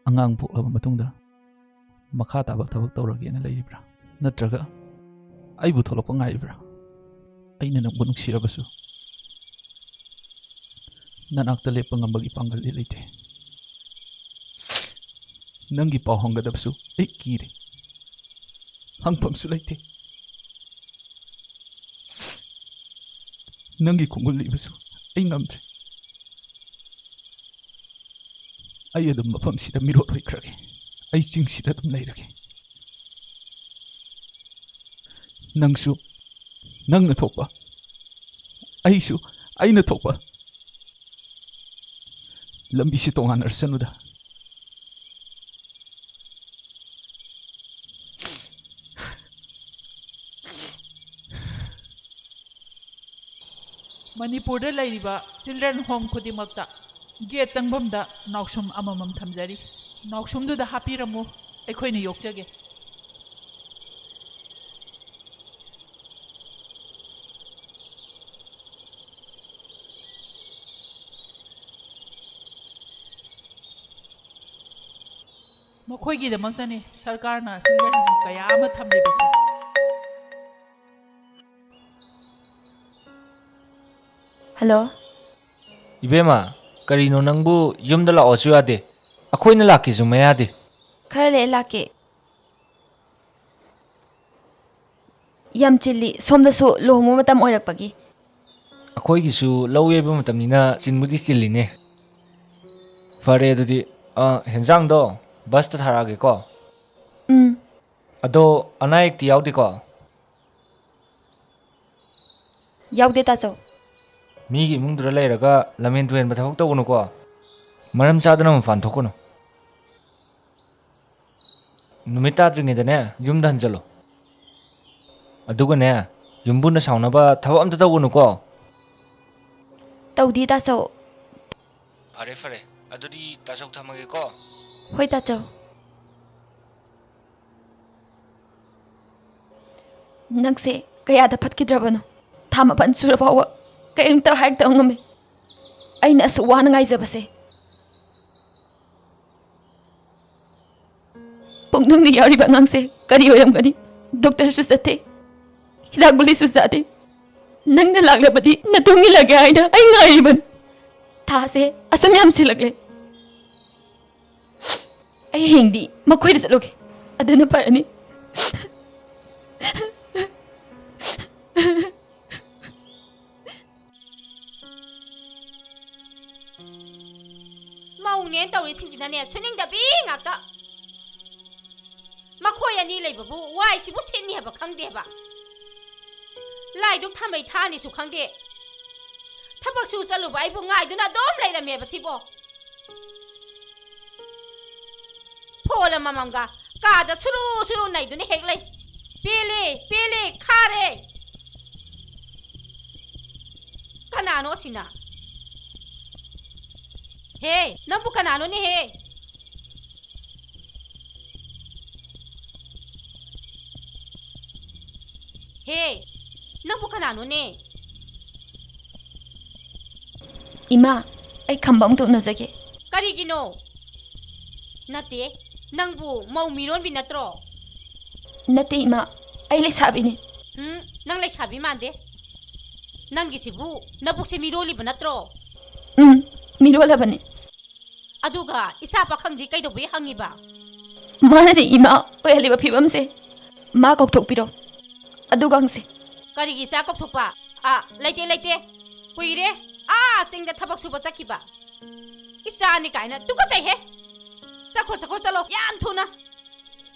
ꯑꯉꯥꯡ ꯄꯣꯛꯂꯕ ꯃꯇꯨꯡꯗ ꯃꯈꯥ ꯇꯥꯕ ꯊꯕꯛ ꯇꯧꯔꯒꯦꯅ ꯂꯩꯔꯤꯕ꯭ꯔꯥ? ꯅꯠꯇ꯭ꯔꯒ ꯑꯩꯕꯨ ꯊꯣꯛꯂꯛꯄ ꯉꯥꯏꯔꯤꯕ꯭ꯔꯥ? ꯑꯩꯅ ꯅꯪꯕꯨ ꯅꯨꯡꯁꯤꯔꯕꯁꯨ ꯅꯅꯥꯛꯇ ꯂꯦꯞꯄ ꯉꯝꯕꯒꯤ ꯄꯥꯡꯒꯜꯗꯤ ꯂꯩꯇꯦ꯫ ꯅꯪꯒꯤ ꯄꯥꯎ ꯍꯪꯒꯗꯕꯁꯨ ꯑꯩ ꯀꯤꯔꯦ꯫ ꯍꯪꯐꯝꯁꯨ ꯂꯩꯇꯦ꯫ ꯅꯪꯒꯤ ꯈꯣꯡꯒꯨꯜ ꯂꯤꯕꯁꯨ ꯑꯩ ꯉꯝꯗ꯭ꯔꯦ꯫ ꯑꯩ ꯑꯗꯨꯝ ꯃꯐꯝꯁꯤꯗ ꯃꯤꯔꯣꯠ ꯑꯣꯏꯈ꯭ꯔꯒꯦ꯫ ꯑꯩ ꯆꯤꯡꯁꯤꯗ ꯑꯗꯨꯝ ꯂꯩꯔꯒꯦ꯫ ꯅꯪꯁꯨ ꯅꯪꯅ ꯊꯣꯛꯄ, ꯑꯩꯁꯨ ꯑꯩꯅ ꯊꯣꯛꯄ꯫ ꯂꯝꯕꯤꯁꯤ ꯇꯣꯉꯥꯟꯅꯔꯁꯅꯨꯗ꯫ ꯃꯅꯤꯄꯨꯔꯗ ꯂꯩꯔꯤꯕ children home ꯈꯨꯗꯤꯡꯃꯛꯇ gate ꯆꯪꯐꯝꯗ ꯅꯥꯎꯁꯨꯝ ꯑꯃꯃꯝ ꯊꯝꯖꯔꯤ꯫ ꯅꯥꯎꯁꯨꯝꯗꯨꯗ ꯍꯥꯞꯄꯤꯔꯝꯃꯨ, ꯑꯩꯈꯣꯏꯅ ꯌꯣꯛꯆꯒꯦ꯫ ꯃꯈꯣꯏꯒꯤꯗꯃꯛꯇꯅꯤ ꯁꯔꯀꯥꯔꯅ children home ꯀꯌꯥ ꯑꯃ ꯊꯝꯂꯤꯕꯁꯤ꯫ ꯍꯜꯂꯣ꯫ ꯏꯕꯦꯝꯃ, ꯀꯔꯤꯅꯣ ꯅꯪꯕꯨ ꯌꯨꯝꯗ ꯂꯥꯛꯑꯣꯁꯨ ꯌꯥꯗꯦ, ꯑꯩꯈꯣꯏꯅ ꯂꯥꯛꯀꯦꯁꯨ ꯃꯌꯥꯗꯦ꯫ ꯈꯔ ꯂꯩꯔ ꯂꯥꯛꯀꯦ꯫ ꯌꯥꯝ ꯆꯤꯜꯂꯤ, ꯁꯣꯝꯗꯁꯨ ꯂꯨꯍꯣꯡꯕ ꯃꯇꯝ ꯑꯣꯏꯔꯛꯄꯒꯤ꯫ ꯑꯩꯈꯣꯏꯒꯤꯁꯨ ꯂꯧ ꯌꯩꯕ ꯃꯇꯝꯅꯤꯅ ꯆꯤꯟꯕꯨꯗꯤ ꯆꯤꯜꯂꯤꯅꯦ꯫ ꯐꯔꯦ ꯑꯗꯨꯗꯤ, ꯑ, ꯍꯦꯟꯖꯥꯡꯗꯣ busꯇ ꯊꯥꯔꯛꯑꯒꯦꯀꯣ꯫ ꯎꯝ꯫ ꯑꯗꯣ ꯑꯅꯥ ꯑꯌꯦꯛꯇꯤ ꯌꯥꯎꯗꯦꯀꯣ? ꯌꯥꯎꯗꯦ, ꯇꯥꯆꯧ꯫ ꯃꯤꯒꯤ ꯏꯃꯨꯡꯗꯨꯗ ꯂꯩꯔꯒ ꯂꯝꯍꯦꯟ ꯇꯨꯍꯦꯟꯕ ꯊꯕꯛ ꯇꯧꯒꯅꯨꯀꯣ꯫ ꯃꯔꯝ ꯆꯥꯗꯅ ꯃꯄꯥꯟ ꯊꯣꯛꯀꯅꯨ꯫ ꯅꯨꯃꯤꯠ ꯇꯥꯗ꯭ꯔꯤꯉꯩꯗꯅꯦ, ꯌꯨꯝꯗ ꯍꯟꯖꯜꯂꯣ꯫ ꯑꯗꯨꯒꯅꯦ, ꯌꯨꯝꯕꯨꯅ ꯁꯥꯎꯅꯕ ꯊꯕꯛ ꯑꯝꯇ ꯇꯧꯒꯅꯨꯀꯣ꯫ ꯇꯧꯗꯦ, ꯇꯥꯆꯧ꯫ ꯐꯔꯦ, ꯐꯔꯦ꯫ ꯑꯗꯨꯗꯤ ꯇꯥꯆꯧ ꯊꯝꯃꯒꯦꯀꯣ꯫ ꯍꯣꯏ, ꯇꯥꯆꯧ꯫ ꯅꯪꯁꯦ ꯀꯌꯥꯗ ꯐꯠꯈꯤꯗ꯭ꯔꯕꯅꯣ? ꯊꯥ ꯃꯥꯄꯟ ꯁꯨꯔ ꯐꯥꯎꯕ ꯀꯔꯤꯝꯇ ꯍꯥꯏꯔꯛꯇꯕ ꯉꯝꯃꯤ꯫ ꯑꯩꯅ ꯑꯁꯨꯛ ꯋꯥꯅ ꯉꯥꯏꯖꯕꯁꯦ꯫ ꯄꯨꯛꯅꯨꯡꯗ ꯌꯥꯎꯔꯤꯕ ꯑꯉꯥꯡꯁꯦ ꯀꯔꯤ ꯑꯣꯏꯔꯝꯒꯅꯤ? ꯗꯣꯛꯇꯔꯁꯨ ꯆꯠꯇꯦ, ꯍꯤꯗꯥꯛ ꯒꯨꯂꯤꯁꯨ ꯆꯥꯗꯦ꯫ ꯅꯪꯅ ꯂꯥꯛꯂꯕꯗꯤ ꯅꯇꯨꯡ ꯏꯜꯂꯒꯦ ꯍꯥꯏꯅ ꯑꯩ ꯉꯥꯏꯔꯤꯕꯅꯤ꯫ ꯊꯥꯁꯦ ꯑꯁꯨꯝ ꯌꯥꯝꯁꯤꯜꯂꯛꯂꯦ꯫ ꯑꯩ ꯍꯌꯦꯡꯗꯤ ꯃꯈꯣꯏꯗ ꯆꯠꯂꯨꯒꯦ, ꯑꯗꯨꯅ ꯐꯔꯅꯤ꯫ ꯅꯦꯅ ꯇꯧꯔꯤꯁꯤꯡꯁꯤꯅꯅꯦ, ꯁꯨꯅꯤꯡꯗꯕꯤ ꯉꯥꯛꯇ꯫ ꯃꯈꯣꯏ ꯑꯅꯤ ꯂꯩꯕꯕꯨ ꯋꯥꯏꯁꯤꯕꯨ ꯁꯤꯠꯅꯤ ꯍꯥꯏꯕ ꯈꯪꯗꯦꯕ꯫ ꯂꯥꯏꯗꯨꯛ ꯊꯥꯃꯩ ꯊꯥꯅꯤꯁꯨ ꯈꯪꯗꯦ꯫ ꯊꯕꯛ ꯁꯨ ꯆꯠꯂꯨꯕ ꯑꯩꯕꯨ ꯉꯥꯏꯗꯨꯅ ꯑꯗꯨꯝ ꯂꯩꯔꯝꯃꯦꯕ ꯁꯤꯕꯣ꯫ ꯐꯣꯜ ꯑꯃꯃꯝꯒ ꯀꯥꯗ ꯁꯨꯔꯨ ꯁꯨꯔꯨ ꯅꯩꯗꯨꯅ ꯍꯦꯛ ꯂꯩ꯫ ꯄꯦꯜꯂꯦ, ꯄꯦꯜꯂꯦ, ꯈꯥꯔꯦ꯫ ꯀꯅꯥꯅꯣ ꯑꯁꯤꯅ? ꯍꯦ, ꯅꯪꯕꯨ ꯀꯅꯥꯅꯣꯅꯦꯍꯦ? ꯍꯦ, ꯅꯪꯕꯨ ꯀꯅꯥꯅꯣꯅꯦ? ꯏꯃꯥ, ꯑꯩ ꯈꯝꯕ ꯑꯃꯨꯛꯇ ꯎꯅꯖꯒꯦ꯫ ꯀꯔꯤꯒꯤꯅꯣ? ꯅꯠꯇꯦ, ꯅꯪꯕꯨ ꯃꯧ ꯃꯤꯔꯣꯟꯕꯤ ꯅꯠꯇ꯭ꯔꯣ? ꯅꯠꯇꯦ ꯏꯃꯥ, ꯑꯩ ꯂꯩꯁꯥꯕꯤꯅꯤ꯫ ꯎꯝ, ꯅꯪ ꯂꯩꯁꯥꯕꯤ ꯃꯥꯟꯗꯦ꯫ ꯅꯪꯒꯤꯁꯤꯕꯨ ꯅꯕꯨꯛꯁꯦ ꯃꯤꯔꯣꯜꯂꯤꯕ ꯅꯠꯇ꯭ꯔꯣ? ꯎꯝ, ꯃꯤꯔꯣꯜꯂꯕꯅꯤ꯫ ꯑꯗꯨꯒ ꯏꯆꯥ ꯄꯥꯈꯪꯗꯤ ꯀꯩꯗꯧꯕꯩ ꯍꯪꯉꯤꯕ? ꯃꯥꯅꯅꯦ ꯏꯃꯥ, ꯑꯣꯏꯍꯜꯂꯤꯕ ꯐꯤꯕꯝꯁꯦ꯫ ꯃꯥ ꯀꯧꯊꯣꯛꯄꯤꯔꯣ, ꯑꯗꯨꯒ ꯍꯪꯁꯦ꯫ ꯀꯔꯤꯒꯤ ꯏꯆꯥ ꯀꯧꯊꯣꯛꯄ? ꯑꯥ, ꯂꯩꯇꯦ, ꯂꯩꯇꯦ꯫ ꯀꯨꯏꯔꯦ ꯑꯥ ꯆꯤꯡꯗ ꯊꯕꯛ ꯁꯨꯕ ꯆꯠꯈꯤꯕ꯫ ꯏꯆꯥꯅꯤ ꯀꯥꯏꯅ ꯇꯨꯀꯠꯆꯩꯍꯦ꯫ ꯆꯠꯈ꯭ꯔꯣ, ꯆꯠꯈ꯭ꯔꯣ, ꯆꯠꯂꯣ ꯌꯥꯝ ꯊꯨꯅ꯫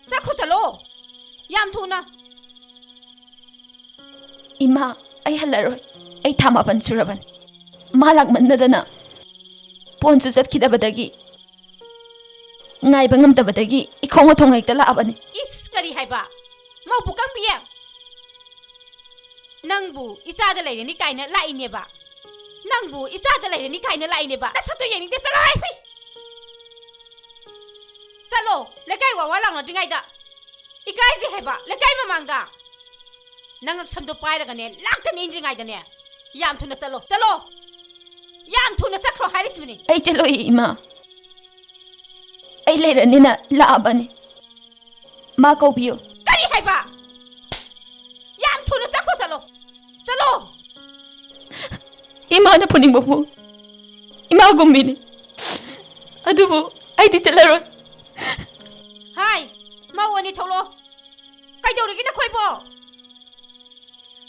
ꯆꯠꯈ꯭ꯔꯣ, ꯆꯠꯂꯣ ꯌꯥꯝ ꯊꯨꯅ꯫ ꯏꯃꯥ, ꯑꯩ ꯍꯜꯂꯔꯣꯏ꯫ ꯑꯩ ꯊꯥ ꯃꯥꯄꯟ ꯁꯨꯔꯕꯅꯤ꯫ ꯃꯥ ꯂꯥꯛꯃꯟꯗꯗꯅ ꯄꯣꯟꯁꯨ ꯆꯠꯈꯤꯗꯕꯗꯒꯤ, ꯉꯥꯏꯕ ꯉꯝꯗꯕꯗꯒꯤ ꯏꯈꯣꯡ ꯑꯊꯣꯡ ꯍꯦꯛꯇ ꯂꯥꯛꯑꯕꯅꯤ꯫ ꯏꯁ, ꯀꯔꯤ ꯍꯥꯏꯕ? ꯃꯧ ꯄꯨꯀꯪꯕꯤ? ꯅꯪꯕꯨ ꯏꯆꯥꯗ ꯂꯩꯔꯅꯤ ꯀꯥꯏꯅ ꯂꯥꯛꯏꯅꯦꯕ? ꯅꯪꯕꯨ ꯏꯆꯥꯗ ꯂꯩꯔꯅꯤ ꯀꯥꯏꯅ ꯂꯥꯛꯏꯅꯦꯕ? ꯅꯁꯛꯇꯣ ꯌꯦꯡꯅꯤꯡꯗꯦ, ꯆꯠꯂꯣ ꯍꯥꯏ! ꯍꯨꯏ! ꯆꯠꯂꯣ, ꯂꯩꯀꯥꯏ ꯋꯥ ꯋꯥ ꯂꯥꯎꯅꯗ꯭ꯔꯤꯉꯩꯗ꯫ ꯏꯀꯥꯏꯖꯩ ꯍꯥꯏꯕ, ꯂꯩꯀꯥꯏ ꯃꯃꯥꯡꯗ꯫ ꯅꯪ ꯉꯛꯁꯝꯗꯣ ꯄꯥꯏꯔꯒꯅꯦ, ꯂꯥꯛꯇ ꯅꯦꯟꯗ꯭ꯔꯤꯉꯩꯗꯅꯦ, ꯌꯥꯝ ꯊꯨꯅ ꯆꯠꯂꯣ, ꯆꯠꯂꯣ! ꯌꯥꯝ ꯊꯨꯅ ꯆꯠꯈ꯭ꯔꯣ ꯍꯥꯏꯔꯤꯁꯤꯕꯅꯤ꯫ ꯑꯩ ꯆꯠꯂꯣꯏ, ꯏꯃꯥ꯫ ꯑꯩ ꯂꯩꯔꯅꯤꯅ ꯂꯥꯛꯑꯕꯅꯤ꯫ ꯃꯥ ꯀꯧꯕꯤꯌꯨ꯫ ꯀꯔꯤ ꯍꯥꯏꯕ? ꯌꯥꯝ ꯊꯨꯅ ꯆꯠꯈ꯭ꯔꯣ, ꯆꯠꯂꯣ! ꯆꯠꯂꯣ! ꯏꯃꯥꯅ ꯐꯨꯅꯤꯡꯕꯕꯨ ꯏꯃꯥꯒꯨꯝꯕꯤꯅꯤ꯫ ꯑꯗꯨꯕꯨ ꯑꯩꯗꯤ ꯆꯠꯂꯔꯣꯏ꯫ ꯍꯥꯏ, ꯃꯧ ꯑꯅꯤ ꯊꯣꯛꯂꯛꯑꯣ꯫ ꯀꯩꯗꯧꯔꯤꯒꯦ ꯅꯈꯣꯏꯕꯣ?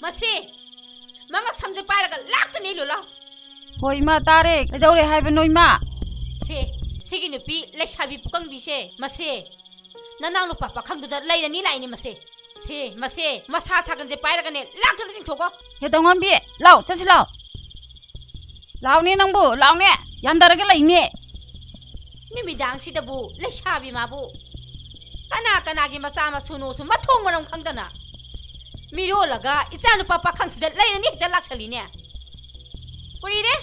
ꯃꯁꯤ ꯃꯉꯛ ꯁꯝꯗ ꯄꯥꯏꯔꯒ ꯂꯥꯛꯇꯅ ꯏꯜꯂꯨ ꯂꯥꯎ꯫ ꯍꯣꯏ ꯏꯃꯥ, ꯇꯥꯔꯦ꯫ ꯀꯩꯗꯧꯔꯦ ꯍꯥꯏꯕꯅꯣ ꯏꯃꯥ? ꯁꯦ, ꯁꯤꯒꯤ ꯅꯨꯄꯤ ꯂꯩꯁꯥꯕꯤ ꯄꯨꯀꯪꯕꯤꯁꯦ, ꯃꯁꯦ ꯅꯅꯥꯎ ꯅꯨꯄꯥ ꯄꯥꯈꯪꯗꯨꯗ ꯂꯩꯔꯅꯤ ꯂꯥꯛꯏꯅꯦ ꯃꯁꯦ꯫ ꯁꯦ, ꯃꯁꯦ ꯃꯁꯥ ꯁꯥꯒꯟꯁꯦ ꯄꯥꯏꯔꯒꯅꯦ, ꯂꯥꯛꯇꯨꯗ ꯆꯤꯡꯊꯣꯛꯀꯣ꯫ ꯍꯦ ꯇꯧꯉꯝꯕꯤ, ꯂꯥꯎ, ꯆꯠꯁꯤ ꯂꯥꯎ꯫ ꯂꯥꯎꯅꯦ ꯅꯪꯕꯨ, ꯂꯥꯎꯅꯦ꯫ ꯌꯥꯟꯊꯔꯒ ꯂꯩꯅꯦ꯫ ꯅꯨꯃꯤꯗꯥꯡꯁꯤꯗꯕꯨ ꯂꯩꯁꯥꯕꯤ ꯃꯥꯕꯨ ꯀꯅꯥ ꯀꯅꯥꯒꯤ ꯃꯆꯥ ꯃꯁꯨꯅꯣꯁꯨ ꯃꯊꯣꯡ ꯃꯔꯝ ꯈꯪꯗꯅ ꯃꯤꯔꯣꯜꯂꯒ ꯏꯆꯥꯅꯨꯄꯥ ꯄꯥꯈꯪꯁꯤꯗ ꯂꯩꯔꯅꯤ ꯍꯦꯛꯇ ꯂꯥꯛꯁꯜꯂꯤꯅꯦ꯫ ꯀꯨꯏꯔꯦ,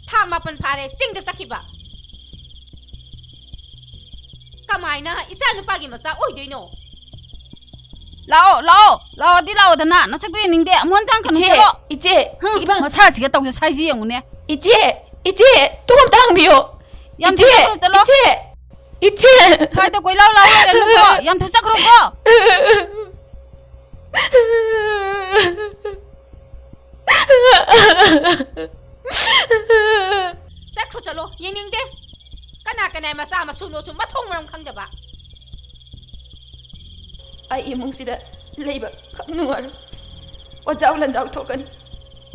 ꯊꯥ ꯃꯥꯄꯟ ꯐꯥꯔꯦ ꯆꯤꯡꯗ ꯆꯠꯈꯤꯕ꯫ ꯀꯃꯥꯏꯅ ꯏꯆꯥ ꯅꯨꯄꯥꯒꯤ ꯃꯆꯥ ꯑꯣꯏꯗꯣꯏꯅꯣ? ꯂꯥꯛꯑꯣ, ꯂꯥꯛꯑꯣ, ꯂꯥꯛꯑꯣꯗꯤ ꯂꯥꯛꯑꯣꯗꯅ, ꯅꯁꯛꯇꯨ ꯌꯦꯡꯅꯤꯡꯗꯦ꯫ ꯑꯃꯨꯛ ꯍꯟ ꯆꯪꯉꯛꯀꯅꯨ, ꯏꯆꯦ, ꯆꯠꯂꯣ꯫ ꯏꯆꯦ, ꯍꯝ, ꯏꯃꯥ꯫ ꯃꯁꯥꯁꯤꯒ ꯇꯧꯖ ꯁꯥꯏꯁꯤ ꯌꯦꯡꯉꯨꯅꯦ꯫ ꯏꯆꯦ, ꯏꯆꯦ, ꯇꯨ ꯑꯝꯇ ꯍꯥꯡꯕꯤꯌꯣ꯫ ꯌꯥꯝ ꯏꯆꯦ, ꯊꯨꯅ ꯆꯠꯂꯣ꯫ ꯏꯆꯦ, ꯏꯆꯦ꯫ ꯁ꯭ꯋꯥꯏꯗ ꯀꯣꯏꯂꯥꯎ ꯂꯥꯎ ꯂꯩꯔꯅꯨꯀꯣ, ꯌꯥꯝ ꯊꯨꯅ ꯆꯠꯈ꯭ꯔꯣꯀꯣ꯫ ꯆꯠꯈ꯭ꯔꯣ, ꯆꯠꯂꯣ, ꯌꯦꯡꯅꯤꯡꯗꯦ꯫ ꯀꯅꯥ ꯀꯅꯥ ꯃꯆꯥ ꯃꯁꯨꯅꯣꯁꯨ ꯃꯊꯣꯡ ꯃꯔꯝ ꯈꯪꯗꯕ꯫ ꯑꯩ ꯏꯃꯨꯡꯁꯤꯗ ꯂꯩꯕ ꯈꯪ ꯅꯨꯡꯉꯥꯏꯔꯣꯏ꯫ ꯑꯣꯖꯥꯎ ꯂꯟꯖꯥꯎ ꯊꯣꯛꯀꯅꯤ꯫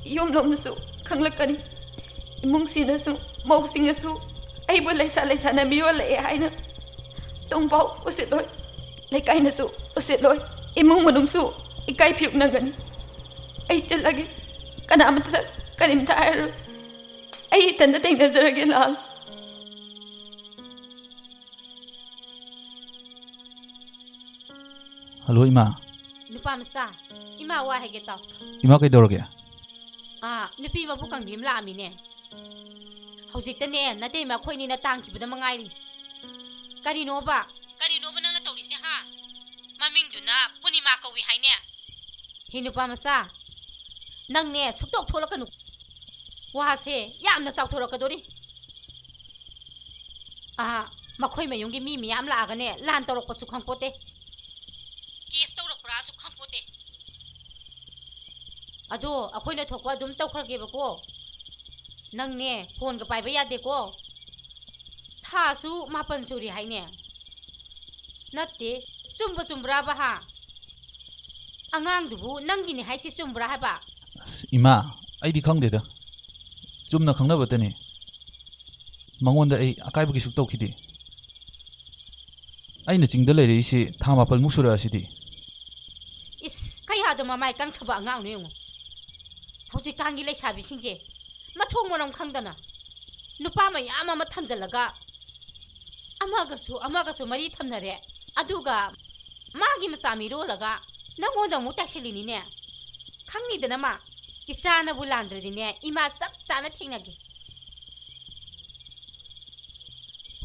ꯌꯨꯝ ꯂꯣꯝꯅꯁꯨ ꯈꯪꯂꯛꯀꯅꯤ꯫ ꯏꯃꯨꯡꯁꯤꯅꯁꯨ, ꯃꯧꯁꯤꯡꯅꯁꯨ ꯑꯩꯕꯨ ꯂꯩꯁꯥ ꯂꯩꯁꯥꯅ ꯃꯤꯔꯣꯜꯂꯛꯑꯦ ꯍꯥꯏꯅ ꯇꯨꯡꯐꯥꯎ ꯎꯁꯤꯠꯂꯣꯏ꯫ ꯂꯩꯀꯥꯏꯅꯁꯨ ꯎꯁꯤꯠꯂꯣꯏ꯫ ꯏꯃꯨꯡ ꯃꯅꯨꯡꯁꯨ ꯏꯀꯥꯏ ꯐꯤꯔꯨꯛꯅꯒꯅꯤ꯫ ꯑꯩ ꯆꯠꯂꯒꯦ꯫ ꯀꯅꯥꯃꯠꯇꯗ ꯀꯔꯤꯝꯇ ꯍꯥꯏꯔꯔꯣꯏ꯫ ꯑꯩ ꯏꯊꯟꯇ ꯊꯦꯡꯅꯖꯔꯒꯦ, ꯂꯥꯜ꯫ ꯍꯜꯂꯣ, ꯏꯃꯥ꯫ ꯅꯨꯄꯥ ꯃꯆꯥ, ꯏꯃꯥ ꯋꯥ ꯍꯥꯏꯒꯦ ꯇꯥꯎ꯫ ꯏꯃꯥ, ꯀꯩꯗꯧꯔꯒꯦ? ꯑꯥ, ꯅꯨꯄꯤ ꯃꯕꯨꯛ ꯀꯪꯕꯤ ꯑꯃ ꯂꯥꯛꯑꯝꯃꯤꯅꯦ꯫ ꯍꯧꯖꯤꯛꯇꯅꯦ, ꯅꯇꯩꯃ ꯑꯩꯈꯣꯏꯅꯤꯅ ꯇꯥꯟꯈꯤꯕꯗ ꯃꯉꯥꯏꯔꯤ꯫ ꯀꯔꯤꯅꯣꯕ? ꯀꯔꯤꯅꯣꯕ ꯅꯪꯅ ꯇꯧꯔꯤꯁꯦ, ꯍꯥ? ꯃꯃꯤꯡꯗꯨꯅ ꯄꯨꯔꯅꯤꯃꯥ ꯀꯧꯏ ꯍꯥꯏꯅꯦ꯫ ꯍꯦ ꯅꯨꯄꯥ ꯃꯆꯥ, ꯅꯪꯅꯦ ꯁꯨꯛꯊꯣꯛ ꯊꯣꯛꯂꯛꯀꯅꯨ꯫ ꯋꯥꯁꯦ ꯌꯥꯝꯅ ꯆꯥꯎꯊꯣꯔꯛꯀꯗꯣꯔꯤ꯫ ꯑꯥ, ꯃꯈꯣꯏ ꯃꯌꯨꯝꯒꯤ ꯃꯤ ꯃꯌꯥꯝ ꯂꯥꯛꯑꯒꯅꯦ, ꯂꯥꯟ ꯇꯧꯔꯛꯄꯁꯨ ꯈꯪꯄꯣꯠꯇꯦ꯫ ꯀꯦꯁ ꯇꯧꯔꯛꯄ꯭ꯔꯥꯁꯨ ꯈꯪꯄꯣꯠꯇꯦ꯫ ꯑꯗꯣ ꯑꯩꯈꯣꯏꯅ ꯊꯣꯛꯄ ꯑꯗꯨꯝ ꯇꯧꯈ꯭ꯔꯒꯦꯕꯀꯣ꯫ ꯅꯪꯅꯦ ꯐꯣꯟꯒ ꯄꯥꯏꯕ ꯌꯥꯗꯦꯀꯣ꯫ ꯊꯥꯁꯨ ꯃꯥꯄꯟ ꯁꯨꯔꯦ ꯍꯥꯏꯅꯦ꯫ ꯅꯠꯇꯦ, ꯆꯨꯝꯕ ꯆꯨꯝꯕ꯭ꯔꯥꯕ ꯍꯥ? ꯑꯉꯥꯡꯗꯨꯕꯨ ꯅꯪꯒꯤꯅꯤ ꯍꯥꯏꯁꯤ ꯆꯨꯝꯕ꯭ꯔꯥ ꯍꯥꯏꯕ? ꯑꯁ, ꯏꯃꯥ, ꯑꯩꯗꯤ ꯈꯪꯗꯦꯗ꯫ ꯆꯨꯝꯅ ꯈꯪꯅꯕꯇꯅꯤ꯫ ꯃꯉꯣꯟꯗ ꯑꯩ ꯑꯀꯥꯏꯕ ꯀꯩꯁꯨ ꯇꯧꯈꯤꯗꯦ꯫ ꯑꯩꯅ ꯆꯤꯡꯗ ꯂꯩꯔꯛꯏꯁꯤ ꯊꯥ ꯃꯥꯄꯜꯃꯨꯛ ꯁꯨꯔꯛꯑꯁꯤꯗꯤ꯫ ꯏꯁ, ꯀꯌꯥꯗ ꯃꯃꯥꯏ ꯀꯪꯊꯕ ꯑꯉꯥꯡꯅꯣ ꯌꯦꯡꯉꯨ꯫ ꯍꯧꯖꯤꯛꯀꯥꯟꯒꯤ ꯂꯩꯁꯥꯕꯤꯁꯤꯡꯁꯦ ꯃꯊꯣꯡ ꯃꯔꯝ ꯈꯪꯗꯅ ꯅꯨꯄꯥ ꯃꯌꯥꯝ ꯑꯃ ꯊꯝꯖꯤꯜꯂꯒ ꯑꯃꯒꯁꯨ ꯑꯃꯒꯁꯨ ꯃꯔꯤ ꯊꯝꯅꯔꯦ꯫ ꯑꯗꯨꯒ ꯃꯥꯒꯤ ꯃꯆꯥ ꯃꯤꯔꯣꯜꯂꯒ ꯅꯪꯉꯣꯟꯗ ꯑꯃꯨꯛ ꯇꯥꯏꯁꯜꯂꯤꯅꯤꯅꯦ꯫ ꯈꯪꯅꯤꯗꯅ ꯃꯥ꯫ ꯏꯆꯥꯅꯕꯨ ꯂꯥꯟꯗ꯭ꯔꯗꯤꯅꯦ, ꯏꯃꯥ ꯆꯞ ꯆꯥꯅ ꯊꯦꯡꯅꯒꯦ꯫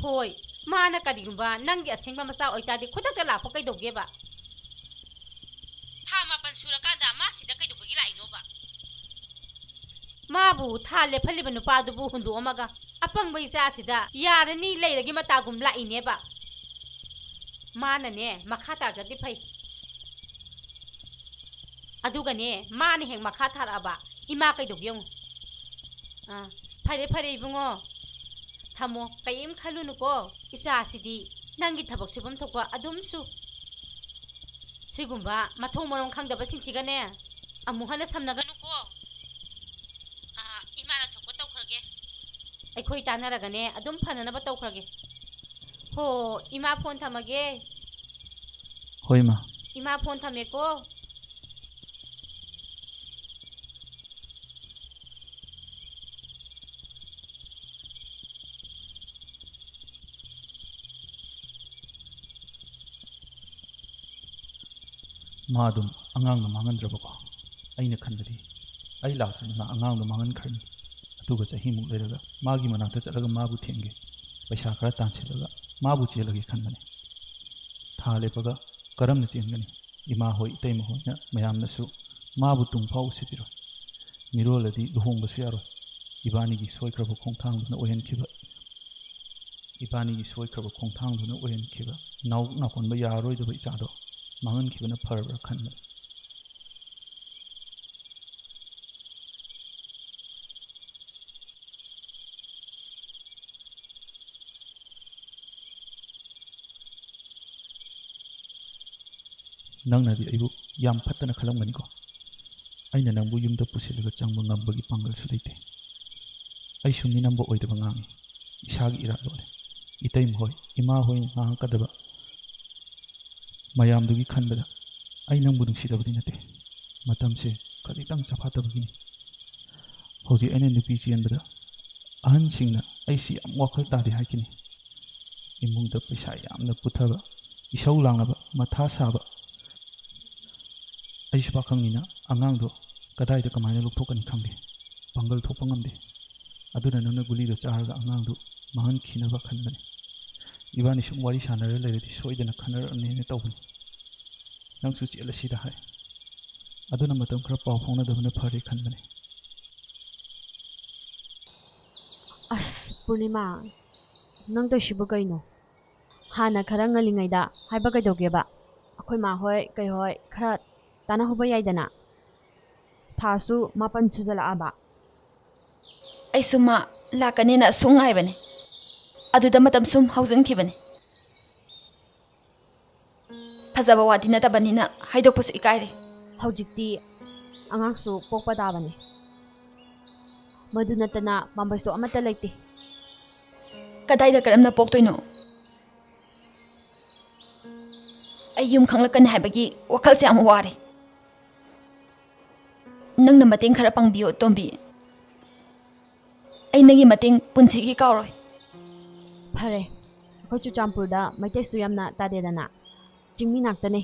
ꯍꯣꯏ, ꯃꯥꯅ ꯀꯔꯤꯒꯨꯝꯕ ꯅꯪꯒꯤ ꯑꯁꯦꯡꯕ ꯃꯆꯥ ꯑꯣꯏꯇꯥꯔꯗꯤ ꯈꯨꯗꯛꯇ ꯂꯥꯛꯄ ꯀꯩꯗꯧꯒꯦꯕ? ꯊꯥ ꯃꯥꯄꯟ ꯁꯨꯔꯀꯥꯟꯗ ꯃꯥ ꯁꯤꯗ ꯀꯩꯗꯧꯕꯒꯤ ꯂꯥꯛꯏꯅꯣꯕ? ꯃꯥꯕꯨ ꯊꯥ ꯂꯦꯞꯍꯜꯂꯤꯕ ꯅꯨꯄꯥꯗꯨꯕꯨ ꯍꯨꯟꯗꯣꯛꯑꯝꯃꯒ ꯑꯄꯪꯕ ꯏꯆꯥꯁꯤꯗ ꯌꯥꯔꯅꯤ ꯂꯩꯔꯒꯦ ꯃꯇꯥꯒꯨꯝ ꯂꯥꯛꯏꯅꯦꯕ꯫ ꯃꯥꯅꯅꯦ ꯃꯈꯥ ꯇꯥꯔꯖꯗꯤ ꯐꯩ꯫ ꯑꯗꯨꯒꯅꯦ, ꯃꯥꯅ ꯍꯦꯛ ꯃꯈꯥ ꯊꯥꯔꯛꯑꯕ, ꯏꯃꯥ ꯀꯩꯗꯧꯒꯦ ꯌꯦꯡꯉꯨ꯫ ꯑꯥ, ꯐꯔꯦ, ꯐꯔꯦ ꯏꯕꯨꯡꯉꯣ, ꯊꯝꯃꯣ, ꯀꯔꯤꯝ ꯈꯜꯂꯨꯅꯨꯀꯣ꯫ ꯏꯆꯥꯁꯤꯗꯤ ꯅꯪꯒꯤ ꯊꯕꯛ ꯁꯨꯐꯝ ꯊꯣꯛꯄ ꯑꯗꯨꯝ ꯁꯨ꯫ ꯁꯤꯒꯨꯝꯕ ꯃꯊꯣꯡ ꯃꯔꯣꯡ ꯈꯪꯗꯕꯁꯤꯡꯁꯤꯒꯅꯦ ꯑꯃꯨꯛ ꯍꯟꯅ ꯁꯝꯅꯒꯅꯨꯀꯣ꯫ ꯑꯥ, ꯏꯃꯥꯅ ꯊꯣꯛꯄ ꯇꯧꯈ꯭ꯔꯒꯦ꯫ ꯑꯩꯈꯣꯏ ꯇꯥꯟꯅꯔꯒꯅꯦ ꯑꯗꯨꯝ ꯐꯅꯅꯕ ꯇꯧꯈ꯭ꯔꯒꯦ꯫ ꯍꯣ, ꯏꯃꯥ ꯐꯣꯟ ꯊꯝꯃꯒꯦ꯫ ꯍꯣꯏ, ꯏꯃꯥ꯫ ꯏꯃꯥ ꯐꯣꯟ ꯊꯝꯃꯦꯀꯣ꯫ ꯃꯥ ꯑꯗꯨꯝ ꯑꯉꯥꯡꯗꯣ ꯃꯥꯡꯍꯟꯗ꯭ꯔꯕꯀꯣ? ꯑꯩꯅ ꯈꯟꯕꯗꯤ ꯑꯩ ꯂꯥꯛꯇ꯭ꯔꯗꯤ ꯃꯥ ꯑꯉꯥꯡꯗꯣ ꯃꯥꯡꯍꯟꯈ꯭ꯔꯅꯤ꯫ ꯑꯗꯨꯒ ꯆꯍꯤꯃꯨꯛ ꯂꯩꯔꯒ ꯃꯥꯒꯤ ꯃꯅꯥꯛꯇ ꯆꯠꯂꯒ ꯃꯥꯕꯨ ꯊꯦꯡꯒꯦ, ꯄꯩꯁꯥ ꯈꯔ ꯇꯥꯟꯁꯤꯜꯂꯒ ꯃꯥꯕꯨ ꯆꯦꯜꯂꯒꯦ ꯈꯟꯕꯅꯤ꯫ ꯊꯥ ꯂꯦꯞꯄꯒ ꯀꯔꯝꯅ ꯆꯦꯟꯒꯅꯤ? ꯏꯃꯥ ꯍꯣꯏ, ꯏꯇꯩꯃ ꯍꯣꯏꯅ ꯃꯌꯥꯝꯅꯁꯨ ꯃꯥꯕꯨ ꯇꯨꯡ ꯐꯥꯎ ꯎꯁꯤꯠꯄꯤꯔꯣꯏ꯫ ꯃꯤꯔꯣꯜꯂꯗꯤ ꯂꯨꯍꯣꯡꯕꯁꯨ ꯌꯥꯔꯣꯏ꯫ ꯏꯕꯥꯅꯤꯒꯤ ꯁꯣꯏꯈ꯭ꯔꯕ ꯈꯣꯡꯊꯥꯡꯗꯨꯅ ꯑꯣꯏꯍꯟꯈꯤꯕ, ꯏꯕꯥꯅꯤꯒꯤ ꯁꯣꯏꯈ꯭ꯔꯕ ꯈꯣꯡꯊꯥꯡꯗꯨꯅ ꯑꯣꯏꯍꯟꯈꯤꯕ ꯅꯥꯎ ꯅꯥꯀꯣꯟꯕ ꯌꯥꯔꯔꯣꯏꯗꯕ ꯏꯆꯥꯗꯣ ꯃꯥꯡꯍꯟꯈꯤꯕꯅ ꯐꯔꯕ꯭ꯔꯥ ꯈꯟꯕꯅꯤ꯫ ꯅꯪꯅꯗꯤ ꯑꯩꯕꯨ ꯌꯥꯝ ꯐꯠꯇꯅ ꯈꯜꯂꯝꯒꯅꯤꯀꯣ꯫ ꯑꯩꯅ ꯅꯪꯕꯨ ꯌꯨꯝꯗ ꯄꯨꯁꯤꯜꯂꯒ ꯆꯪꯕ ꯉꯝꯕꯒꯤ ꯄꯥꯡꯒꯜꯁꯨ ꯂꯩꯇꯦ꯫ ꯑꯩꯁꯨ ꯃꯤꯅꯝꯕ ꯑꯣꯏꯗꯕ ꯉꯥꯡꯉꯤ꯫ ꯏꯁꯥꯒꯤ ꯏꯔꯥꯜ ꯂꯣꯠꯂꯦ꯫ ꯏꯇꯩꯃ ꯍꯣꯏ, ꯏꯃꯥ ꯍꯣꯏꯅ ꯉꯥꯡꯉꯛꯀꯗꯕ ꯃꯌꯥꯝꯗꯨꯒꯤ ꯈꯟꯕꯗ ꯑꯩ ꯅꯪꯕꯨ ꯅꯨꯡꯁꯤꯗꯕꯗꯤ ꯅꯠꯇꯦ꯫ ꯃꯇꯝꯁꯦ ꯈꯖꯤꯛꯇꯪ ꯆꯐꯥꯠꯇꯕꯒꯤꯅꯤ꯫ ꯍꯧꯖꯤꯛ ꯑꯩꯅ ꯅꯨꯄꯤ ꯆꯦꯟꯕꯗ ꯑꯍꯟꯁꯤꯡꯅ ꯑꯩꯁꯤ ꯌꯥꯝ ꯋꯥꯈꯜ ꯇꯥꯗꯦ ꯍꯥꯏꯈꯤꯅꯤ꯫ ꯏꯃꯨꯡꯗ ꯄꯩꯁꯥ ꯌꯥꯝꯅ ꯄꯨꯊꯕ, ꯏꯁꯧ ꯂꯥꯡꯂꯕ, ꯃꯊꯥ ꯁꯥꯕ꯫ ꯑꯩꯁꯨ ꯄꯥꯈꯪꯅꯤꯅ ꯑꯉꯥꯡꯗꯣ ꯀꯗꯥꯏꯗ ꯀꯃꯥꯏꯅ ꯂꯧꯊꯣꯛꯀꯅꯤ ꯈꯪꯗꯦ꯫ ꯄꯥꯡꯒꯜ ꯊꯣꯛꯄ ꯉꯝꯗꯦ꯫ ꯑꯗꯨꯅ ꯅꯪꯅ ꯒꯨꯂꯤꯗꯣ ꯆꯥꯔꯒ ꯑꯉꯥꯡꯗꯨ ꯃꯥꯡꯍꯟꯈꯤꯅꯕ ꯈꯟꯕꯅꯤ꯫ ꯏꯕꯥꯅꯤ ꯁꯨꯝ ꯋꯥꯔꯤ ꯁꯥꯟꯅꯔ ꯂꯩꯔꯗꯤ ꯁꯣꯏꯗꯅ ꯈꯟꯅꯔꯛꯑꯅꯦꯅ ꯇꯧꯕꯅꯤ꯫ ꯅꯪꯁꯨ ꯆꯦꯜꯂꯁꯤꯗ ꯍꯥꯏ꯫ ꯑꯗꯨꯅ ꯃꯇꯝ ꯈꯔ ꯄꯥꯎ ꯐꯥꯎꯅꯗꯕꯅ ꯐꯔꯦ ꯈꯟꯕꯅꯤ꯫ ꯑꯁ ꯄꯨꯔꯅꯤꯃꯥ, ꯅꯪ ꯇꯧꯏꯁꯤꯕꯨ ꯀꯩꯅꯣ? ꯍꯥꯟꯅ ꯈꯔ ꯉꯜꯂꯤꯉꯩꯗ ꯍꯥꯏꯕ ꯀꯩꯗꯧꯒꯦꯕ? ꯑꯩꯈꯣꯏ ꯃꯥ ꯍꯣꯏ ꯀꯩ ꯍꯣꯏ ꯈꯔ ꯇꯥꯟꯅꯍꯧꯕ ꯌꯥꯏꯗꯅ꯫ ꯊꯥꯁꯨ ꯃꯥꯄꯟ ꯁꯨꯖꯜꯂꯛꯑꯕ꯫ ꯑꯩꯁꯨ ꯃꯥ ꯂꯥꯛꯀꯅꯤꯅ ꯑꯁꯨꯛ ꯉꯥꯏꯕꯅꯦ꯫ ꯑꯗꯨꯗ ꯃꯇꯝ ꯁꯨꯝ ꯍꯧꯖꯤꯟꯈꯤꯕꯅꯦ꯫ ꯐꯖꯕ ꯋꯥꯗꯤ ꯅꯠꯇꯕꯅꯤꯅ ꯍꯥꯏꯗꯣꯛꯄꯁꯨ ꯏꯀꯥꯏꯔꯦ꯫ ꯍꯧꯖꯤꯛꯇꯤ ꯑꯉꯥꯡꯁꯨ ꯄꯣꯛꯄ ꯇꯥꯕꯅꯦ꯫ ꯃꯗꯨ ꯅꯠꯇꯅ ꯄꯥꯝꯕꯩꯁꯨ ꯑꯃꯠꯇ ꯂꯩꯇꯦ꯫ ꯀꯗꯥꯏꯗ ꯀꯔꯝꯅ ꯄꯣꯛꯇꯣꯏꯅꯣ? ꯑꯩ ꯌꯨꯝ ꯈꯪꯂꯛꯀꯅꯤ ꯍꯥꯏꯕꯒꯤ ꯋꯥꯈꯜꯁꯦ ꯌꯥꯝ ꯋꯥꯔꯦ꯫ ꯅꯪꯅ ꯃꯇꯦꯡ ꯈꯔ ꯄꯥꯡꯕꯤꯌꯣ ꯇꯣꯝꯕꯤ꯫ ꯑꯩ ꯅꯪꯒꯤ ꯃꯇꯦꯡ ꯄꯨꯟꯁꯤꯒꯤ ꯀꯥꯎꯔꯣꯏ꯫ ꯐꯔꯦ, ꯑꯩꯈꯣꯏ ꯆꯨꯔꯆꯥꯟꯄꯨꯔꯗ ꯃꯩꯇꯩꯁꯨ ꯌꯥꯝꯅ ꯇꯥꯗꯦꯗꯅ, ꯆꯤꯡꯃꯤ ꯉꯥꯛꯇꯅꯦ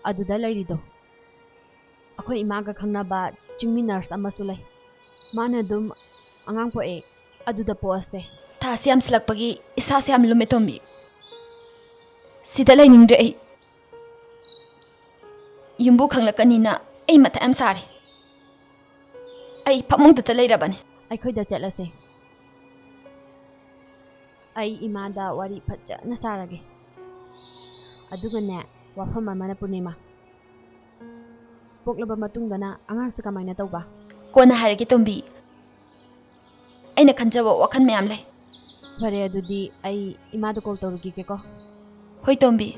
ꯑꯗꯨꯗ ꯂꯩꯔꯤꯗꯣ꯫ ꯑꯩꯈꯣꯏ ꯏꯃꯥꯒ ꯈꯪꯅꯕ ꯆꯤꯡꯃꯤ ꯅꯔꯁ ꯑꯃꯁꯨ ꯂꯩ꯫ ꯃꯥꯅ ꯑꯗꯨꯝ ꯑꯉꯥꯡ ꯄꯣꯛꯑꯦ꯫ ꯑꯗꯨꯗ ꯄꯣꯛꯑꯁꯦ꯫ ꯊꯥꯁꯤ ꯌꯥꯝꯁꯤꯜꯂꯛꯄꯒꯤ ꯏꯁꯥꯁꯦ ꯌꯥꯝ ꯂꯨꯝꯃꯦ ꯇꯣꯝꯕꯤ꯫ ꯁꯤꯗ ꯂꯩꯅꯤꯡꯗ꯭ꯔꯦ ꯑꯩ꯫ ꯌꯨꯝꯕꯨ ꯈꯪꯂꯛꯀꯅꯤꯅ ꯑꯩ ꯃꯊꯥ ꯌꯥꯝ ꯁꯥꯔꯦ꯫ ꯑꯩ ꯐꯃꯨꯡꯗꯇ ꯂꯩꯔꯕꯅꯦ꯫ ꯑꯩꯈꯣꯏꯗ ꯆꯠꯂꯁꯦ꯫ ꯑꯩ ꯏꯃꯥꯗ ꯋꯥꯔꯤ ꯐꯖꯅ ꯁꯥꯔꯒꯦ꯫ ꯑꯗꯨꯒꯅꯦ, ꯋꯥꯐꯝ ꯑꯃꯅ ꯄꯨꯔꯅꯤꯃꯥ, ꯄꯣꯛꯂꯕ ꯃꯇꯨꯡꯗꯅ ꯑꯉꯥꯡꯁꯦ ꯀꯃꯥꯏꯅ ꯇꯧꯕ? ꯀꯣꯟꯅ ꯍꯥꯏꯔꯒꯦ ꯇꯣꯝꯕꯤ꯫ ꯑꯩꯅ ꯈꯟꯖꯕ ꯋꯥꯈꯜ ꯃꯌꯥꯝ ꯂꯩ꯫ ꯐꯔꯦ, ꯑꯗꯨꯗꯤ ꯑꯩ ꯏꯃꯥꯗ ꯀꯣꯜ ꯇꯧꯔꯨꯈꯤꯒꯦꯀꯣ꯫ ꯍꯣꯏ ꯇꯣꯝꯕꯤ꯫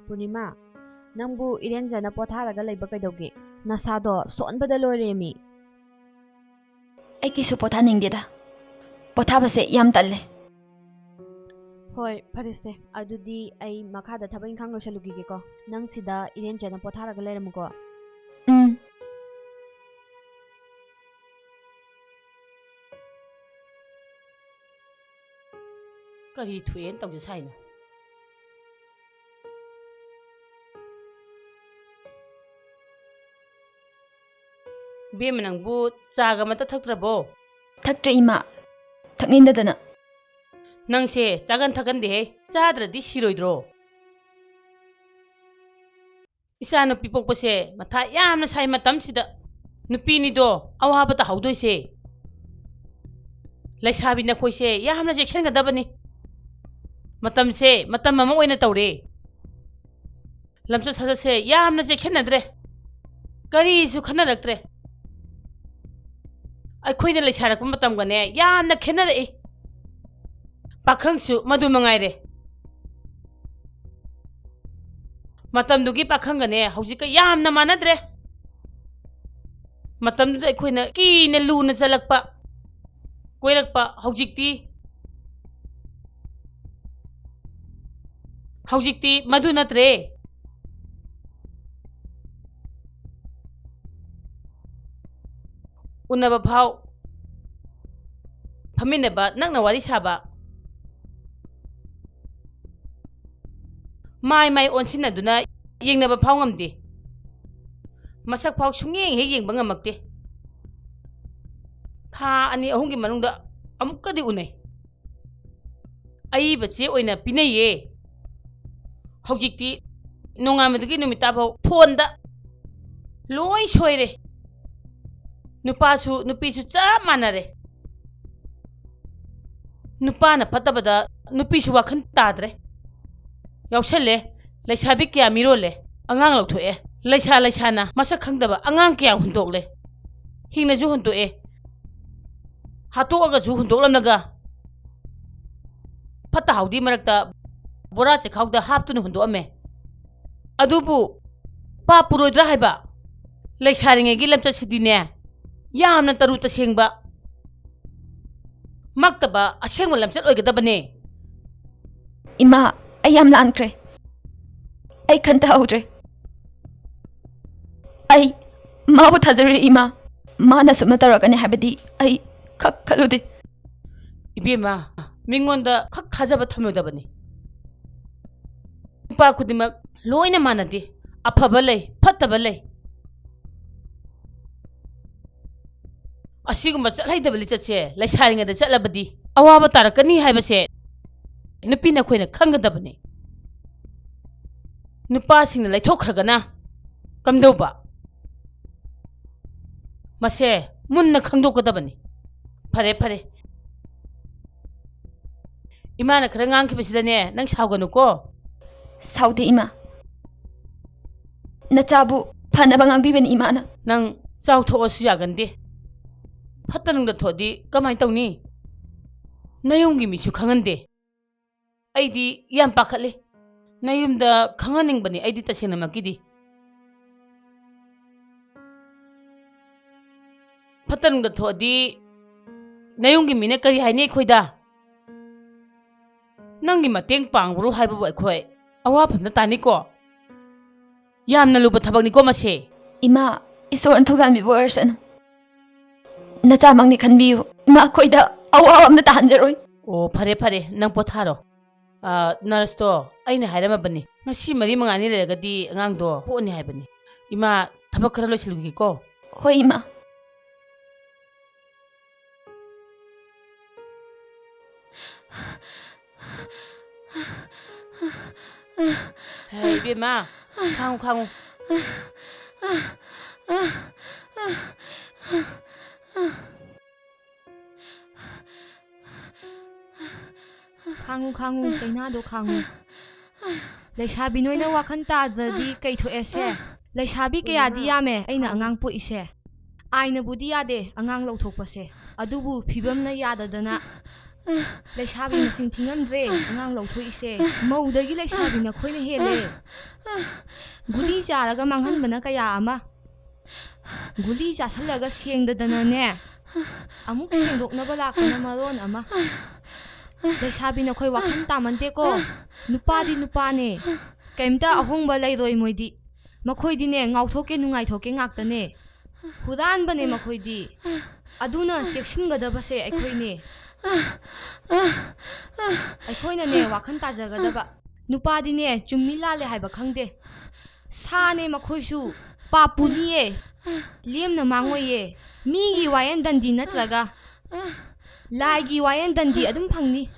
ꯄꯨꯔꯅꯤꯃꯥ, ꯅꯪꯕꯨ ꯏꯔꯦꯟꯖꯅ ꯄꯣꯊꯥꯔꯒ ꯂꯩꯕ ꯀꯩꯗꯧꯒꯦ? ꯅꯁꯥꯗꯣ ꯁꯣꯟꯕꯗ ꯂꯣꯏꯔꯦꯃꯤ꯫ ꯑꯩ ꯀꯩꯁꯨ ꯄꯣꯊꯥꯅꯤꯡꯗꯦꯗ꯫ ꯄꯣꯊꯥꯕꯁꯦ ꯌꯥꯝ ꯇꯜꯂꯦ꯫ ꯍꯣꯏ, ꯐꯔꯦꯁꯦ꯫ ꯑꯗꯨꯗꯤ ꯑꯩ ꯃꯈꯥꯗ ꯊꯕꯛ ꯏꯪꯈꯥꯡ ꯂꯣꯏꯁꯜꯂꯨꯈꯤꯒꯦꯀꯣ꯫ ꯅꯪ ꯁꯤꯗ ꯏꯔꯦꯟꯖꯅ ꯄꯣꯊꯥꯔꯒ ꯂꯩꯔꯝꯃꯨꯀꯣ꯫ ꯎꯝ꯫ ꯀꯔꯤ ꯊꯣꯛꯑꯦꯅ ꯇꯧꯒꯦ ꯁꯥꯏꯅꯣ? ꯏꯕꯦꯝꯃ, ꯅꯪꯕꯨ ꯆꯥꯒ ꯑꯃꯇ ꯊꯛꯇ꯭ꯔꯕꯣ? ꯊꯛꯇ꯭ꯔꯦ ꯏꯃꯥ, ꯊꯛꯅꯤꯡꯗꯗꯅ꯫ ꯅꯪꯁꯦ ꯆꯥꯒꯟ ꯊꯛꯀꯟꯗꯦꯍꯦ꯫ ꯆꯥꯗ꯭ꯔꯗꯤ ꯁꯤꯔꯣꯏꯗ꯭ꯔꯣ? ꯏꯆꯥ ꯅꯨꯄꯤ ꯄꯣꯛꯄꯁꯦ ꯃꯊꯥ ꯌꯥꯝꯅ ꯁꯥꯏ ꯃꯇꯝꯁꯤꯗ꯫ ꯅꯨꯄꯤꯅꯤꯗꯣ ꯑꯋꯥꯕ ꯇꯥꯍꯧꯗꯣꯏꯁꯦ꯫ ꯂꯩꯁꯥꯕꯤ ꯅꯈꯣꯏꯁꯦ ꯌꯥꯝꯅ ꯆꯦꯛꯁꯤꯟꯒꯗꯕꯅꯤ꯫ ꯃꯇꯝꯁꯦ ꯃꯇꯝ ꯑꯃ ꯑꯣꯏꯅ ꯇꯧꯔꯦ꯫ ꯂꯝꯆꯠ ꯁꯥꯖꯠꯁꯦ ꯌꯥꯝꯅ ꯆꯦꯛꯁꯤꯟꯅꯗ꯭ꯔꯦ꯫ ꯀꯔꯤꯁꯨ ꯈꯟꯅꯔꯛꯇ꯭ꯔꯦ꯫ ꯑꯩꯈꯣꯏꯅ ꯂꯩꯁꯥꯔꯛꯄ ꯃꯇꯝꯒꯅꯦ ꯌꯥꯝꯅ ꯈꯦꯠꯅꯔꯛꯏ꯫ ꯄꯥꯈꯪꯁꯨ ꯃꯗꯨ ꯃꯉꯥꯏꯔꯦ꯫ ꯃꯇꯝꯗꯨꯒꯤ ꯄꯥꯈꯪꯒꯅꯦ ꯍꯧꯖꯤꯛꯀ ꯌꯥꯝꯅ ꯃꯥꯟꯅꯗ꯭ꯔꯦ꯫ ꯃꯇꯝꯗꯨꯗ ꯑꯩꯈꯣꯏꯅ ꯀꯤꯅ ꯂꯨꯅ ꯆꯠꯂꯛꯄ, ꯀꯣꯏꯔꯛꯄ꯫ ꯍꯧꯖꯤꯛꯇꯤ, ꯍꯧꯖꯤꯛꯇꯤ ꯃꯗꯨ ꯅꯠꯇ꯭ꯔꯦ꯫ ꯎꯅꯕ ꯐꯥꯎ, ꯐꯝꯃꯤꯟꯅꯕ, ꯅꯛꯅ ꯋꯥꯔꯤ ꯁꯥꯕ, ꯃꯥꯏ ꯃꯥꯏ ꯑꯣꯟꯁꯤꯟꯅꯗꯨꯅ ꯌꯦꯡꯅꯕ ꯐꯥꯎ ꯉꯝꯗꯦ꯫ ꯃꯁꯛ ꯐꯥꯎ ꯁꯨꯡꯌꯦꯡ ꯍꯦꯛ ꯌꯦꯡꯕ ꯉꯝꯃꯛꯇꯦ꯫ ꯊꯥ ꯑꯅꯤ ꯑꯍꯨꯝꯒꯤ ꯃꯅꯨꯡꯗ ꯑꯃꯨꯛꯀꯗꯤ ꯎꯅꯩ꯫ ꯑꯏꯕ ꯆꯦ ꯑꯣꯏꯅ ꯄꯤꯅꯩꯌꯦ꯫ ꯍꯧꯖꯤꯛꯇꯤ ꯅꯣꯡꯉꯥꯟꯕꯗꯒꯤ ꯅꯨꯃꯤꯠ ꯇꯥꯐꯥꯎ ꯐꯣꯟꯗ ꯂꯣꯏ ꯁꯣꯏꯔꯦ꯫ ꯅꯨꯄꯥꯁꯨ ꯅꯨꯄꯤꯁꯨ ꯆꯞ ꯃꯥꯟꯅꯔꯦ꯫ ꯅꯨꯄꯥꯅ ꯐꯠꯇꯕꯗ ꯅꯨꯄꯤꯁꯨ ꯋꯥꯈꯜ ꯇꯥꯗ꯭ꯔꯦ꯫ ꯌꯥꯎꯁꯜꯂꯦ꯫ ꯂꯩꯁꯥꯕꯤ ꯀꯌꯥ ꯃꯤꯔꯣꯜꯂꯦ꯫ ꯑꯉꯥꯡ ꯂꯧꯊꯣꯛꯑꯦ꯫ ꯂꯩꯁꯥ ꯂꯩꯁꯥꯅ ꯃꯁꯛ ꯈꯪꯗꯕ ꯑꯉꯥꯡ ꯀꯌꯥ ꯍꯨꯟꯗꯣꯛꯂꯦ꯫ ꯍꯤꯡꯅꯁꯨ ꯍꯨꯟꯗꯣꯛꯑꯦ꯫ ꯍꯥꯠꯇꯣꯛꯑꯒꯁꯨ ꯍꯨꯟꯗꯣꯛꯂꯝꯂꯒ ꯐꯠꯇ ꯍꯥꯎꯗꯤ ꯃꯔꯛꯇ ꯕꯣꯔꯥ ꯆꯦꯈꯥꯎꯗ ꯍꯥꯞꯇꯨꯅ ꯍꯨꯟꯗꯣꯛꯑꯝꯃꯦ꯫ ꯑꯗꯨꯕꯨ ꯄꯥꯞ ꯄꯨꯔꯣꯏꯗ꯭ꯔꯥ ꯍꯥꯏꯕ? ꯂꯩꯁꯥꯔꯤꯉꯩꯒꯤ ꯂꯝꯆꯠꯁꯤꯗꯤꯅꯦ, ꯌꯥꯝꯅ ꯇꯔꯨ ꯇꯁꯦꯡꯕ, ꯃꯛꯇꯕ ꯑꯁꯦꯡꯕ ꯂꯝꯆꯠ ꯑꯣꯏꯒꯗꯕꯅꯦ꯫ ꯏꯃꯥ, ꯑꯩ ꯌꯥꯝ ꯂꯥꯟꯈ꯭ꯔꯦ꯫ ꯑꯩ ꯈꯟꯊꯍꯧꯗ꯭ꯔꯦ꯫ ꯑꯩ ꯃꯥꯕꯨ ꯊꯥꯖꯔꯨꯔꯦ, ꯏꯃꯥ꯫ ꯃꯥꯅ ꯁꯨꯝꯅ ꯇꯧꯔꯛꯀꯅꯤ ꯍꯥꯏꯕꯗꯤ ꯑꯩ ꯈꯛ ꯈꯜꯂꯨꯗꯦ꯫ ꯏꯕꯦꯝꯃ, ꯃꯤꯉꯣꯟꯗ ꯈꯛ ꯊꯥꯖꯕ ꯊꯝꯂꯣꯏꯗꯕꯅꯤ꯫ ꯅꯨꯄꯥ ꯈꯨꯗꯤꯡꯃꯛ ꯂꯣꯏꯅ ꯃꯥꯟꯅꯗꯦ꯫ ꯑꯐꯕ ꯂꯩ, ꯐꯠꯇꯕ ꯂꯩ꯫ ꯑꯁꯤꯒꯨꯝꯕ ꯆꯠꯍꯩꯗꯕ ꯂꯤꯆꯠꯁꯦ ꯂꯩꯁꯥꯔꯤꯉꯩꯗ ꯆꯠꯂꯕꯗꯤ ꯑꯋꯥꯕ ꯇꯥꯔꯛꯀꯅꯤ ꯍꯥꯏꯕꯁꯦ ꯅꯨꯄꯤ ꯅꯈꯣꯏꯅ ꯈꯪꯒꯗꯕꯅꯤ꯫ ꯅꯨꯄꯥꯁꯤꯡꯅ ꯂꯩꯊꯣꯛꯈ꯭ꯔꯒꯅ ꯀꯝꯗꯧꯕ? ꯃꯁꯦ ꯃꯨꯟꯅ ꯈꯪꯗꯣꯛꯀꯗꯕꯅꯤ꯫ ꯐꯔꯦ, ꯐꯔꯦ꯫ ꯏꯃꯥꯅ ꯈꯔ ꯉꯥꯡꯈꯤꯕꯁꯤꯗꯅꯦ, ꯅꯪ ꯁꯥꯎꯒꯅꯨꯀꯣ꯫ ꯁꯥꯎꯗꯦ, ꯏꯃꯥ꯫ ꯅꯆꯥꯕꯨ ꯐꯅꯕ ꯉꯥꯡꯕꯤꯕꯅꯤ ꯏꯃꯥꯅ꯫ ꯅꯪ ꯆꯥꯎꯊꯣꯛꯑꯁꯨ ꯌꯥꯒꯟꯗꯦ꯫ ꯐꯠꯇ ꯅꯨꯡꯗ ꯊꯣꯛꯑꯗꯤ ꯀꯃꯥꯏꯅ ꯇꯧꯅꯤ? ꯅꯌꯨꯝꯒꯤ ꯃꯤꯁꯨ ꯈꯪꯍꯟꯗꯦ꯫ ꯑꯩꯗꯤ ꯌꯥꯝ ꯄꯥꯈꯠꯂꯤ꯫ ꯅꯌꯨꯝꯗ ꯈꯪꯍꯟꯅꯤꯡꯕꯅꯤ ꯑꯩꯗꯤ ꯇꯁꯦꯡꯅꯃꯛꯀꯤꯗꯤ꯫ ꯐꯠꯇ ꯅꯨꯡꯗ ꯊꯣꯛꯑꯗꯤ ꯅꯌꯨꯝꯒꯤ ꯃꯤꯅ ꯀꯔꯤ ꯍꯥꯏꯅꯤ ꯑꯩꯈꯣꯏꯗ? ꯅꯪꯒꯤ ꯃꯇꯦꯡ ꯄꯥꯡꯕ꯭ꯔꯣ ꯍꯥꯏꯕꯕꯨ ꯑꯩꯈꯣꯏ ꯑꯋꯥꯐꯝꯗ ꯇꯥꯅꯤꯀꯣ꯫ ꯌꯥꯝꯅ ꯂꯨꯕ ꯊꯕꯛꯅꯤꯀꯣ ꯃꯁꯦ꯫ ꯏꯃꯥ, ꯏꯁꯣꯔꯅ ꯊꯧꯖꯥꯟꯕꯤꯕ ꯑꯣꯏꯔꯁꯅꯨ꯫ ꯅꯆꯥꯃꯛꯅꯤ ꯈꯟꯕꯤꯌꯨ꯫ ꯏꯃꯥ, ꯑꯩꯈꯣꯏꯗ ꯑꯋꯥꯕ ꯑꯝꯇ ꯇꯥꯍꯟꯖꯔꯣꯏ꯫ ꯑꯣ, ꯐꯔꯦ, ꯐꯔꯦ, ꯅꯪ ꯄꯣꯊꯥꯔꯣ꯫ ꯑ, ꯅꯔꯁꯇꯣ, ꯑꯩꯅ ꯍꯥꯏꯔꯝꯃꯕꯅꯤ, ꯉꯁꯤ ꯃꯔꯤ ꯃꯉꯥꯅꯤ ꯂꯩꯔꯒꯗꯤ ꯑꯉꯥꯡꯗꯣ ꯄꯣꯛꯑꯅꯤ ꯍꯥꯏꯕꯅꯤ꯫ ꯏꯃꯥ, ꯊꯕꯛ ꯈꯔ ꯂꯣꯏꯁꯤꯜꯂꯨꯒꯦꯀꯣ꯫ ꯍꯣꯏ, ꯏꯃꯥ꯫ ꯍꯦ, ꯏꯕꯦꯝꯃ, ꯈꯥꯡꯉꯨ, ꯈꯥꯡꯉꯨ꯫ ꯈꯥꯡꯉꯨ, ꯈꯥꯡꯉꯨ, ꯆꯩꯅꯥꯗꯣ ꯈꯥꯡꯉꯨ꯫ ꯂꯩꯁꯥꯕꯤ ꯅꯣꯏꯅ ꯋꯥꯈꯜ ꯇꯥꯗ꯭ꯔꯗꯤ ꯀꯩ ꯊꯣꯛꯑꯦꯁꯦ? ꯂꯩꯁꯥꯕꯤ ꯀꯌꯥꯗꯤ ꯌꯥꯝꯃꯦ ꯑꯩꯅ ꯑꯉꯥꯡ ꯄꯣꯛꯏꯁꯦ꯫ ꯑꯥꯏꯅꯕꯨꯗꯤ ꯌꯥꯗꯦ ꯑꯉꯥꯡ ꯂꯧꯊꯣꯛꯄꯁꯦ, ꯑꯗꯨꯕꯨ ꯐꯤꯕꯝꯅ ꯌꯥꯗꯗꯅ ꯂꯩꯁꯥꯕꯤ ꯃꯁꯤꯡ ꯊꯤꯉꯝꯗ꯭ꯔꯦ ꯑꯉꯥꯡ ꯂꯧꯊꯣꯛꯏꯁꯦ꯫ ꯃꯧꯗꯒꯤ ꯂꯩꯁꯥꯕꯤ ꯅꯈꯣꯏꯅ ꯍꯦꯜꯂꯦ꯫ ꯒꯨꯂꯤ ꯆꯥꯔꯒ ꯃꯥꯡꯍꯟꯕꯅ ꯀꯌꯥ ꯑꯃ꯫ ꯒꯨꯂꯤ ꯆꯥꯁꯜꯂꯒ ꯁꯦꯡꯗꯗꯅꯅꯦ, ꯑꯃꯨꯛ ꯁꯦꯡꯗꯣꯛꯅꯕ ꯂꯥꯛꯄꯅ ꯃꯔꯣꯟ ꯑꯃ꯫ ꯂꯩꯁꯥꯕꯤ ꯅꯈꯣꯏ ꯋꯥꯈꯜ ꯇꯥꯃꯟꯗꯦꯀꯣ꯫ ꯅꯨꯄꯥꯗꯤ ꯅꯨꯄꯥꯅꯦ꯫ ꯀꯩꯝꯇ ꯑꯍꯣꯡꯕ ꯂꯩꯔꯣꯏ ꯃꯣꯏꯗꯤ꯫ ꯃꯈꯣꯏꯗꯤꯅꯦ, ꯉꯥꯎꯊꯣꯛꯀꯦ ꯅꯨꯡꯉꯥꯏꯊꯣꯛꯀꯦ ꯉꯥꯛꯇꯅꯦ꯫ ꯍꯨꯔꯥꯟꯕꯅꯦ ꯃꯈꯣꯏꯗꯤ꯫ ꯑꯗꯨꯅ ꯆꯦꯛꯁꯤꯟꯒꯗꯕꯁꯦ ꯑꯩꯈꯣꯏꯅꯦ꯫ ꯑꯩꯈꯣꯏꯅꯅꯦ, ꯋꯥꯈꯜ ꯇꯥꯖꯒꯗꯕ꯫ ꯅꯨꯄꯥꯗꯤꯅꯦ, ꯆꯨꯝꯃꯤ ꯂꯥꯜꯂꯦ ꯍꯥꯏꯕ ꯈꯪꯗꯦ꯫ ꯁꯥꯅꯦ ꯃꯈꯣꯏꯁꯨ, ꯄꯥꯞꯄꯨꯅꯤꯌꯦ꯫ ꯂꯦꯝꯅ ꯃꯥꯡꯉꯣꯏꯌꯦ꯫ ꯃꯤꯒꯤ ꯋꯥꯌꯦꯟ ꯗꯟꯗꯤ ꯅꯠꯇ꯭ꯔꯒ ꯂꯥꯏꯒꯤ ꯋꯥꯌꯦꯟ ꯗꯟꯗꯤ ꯑꯗꯨꯝ ꯐꯪꯅꯤ꯫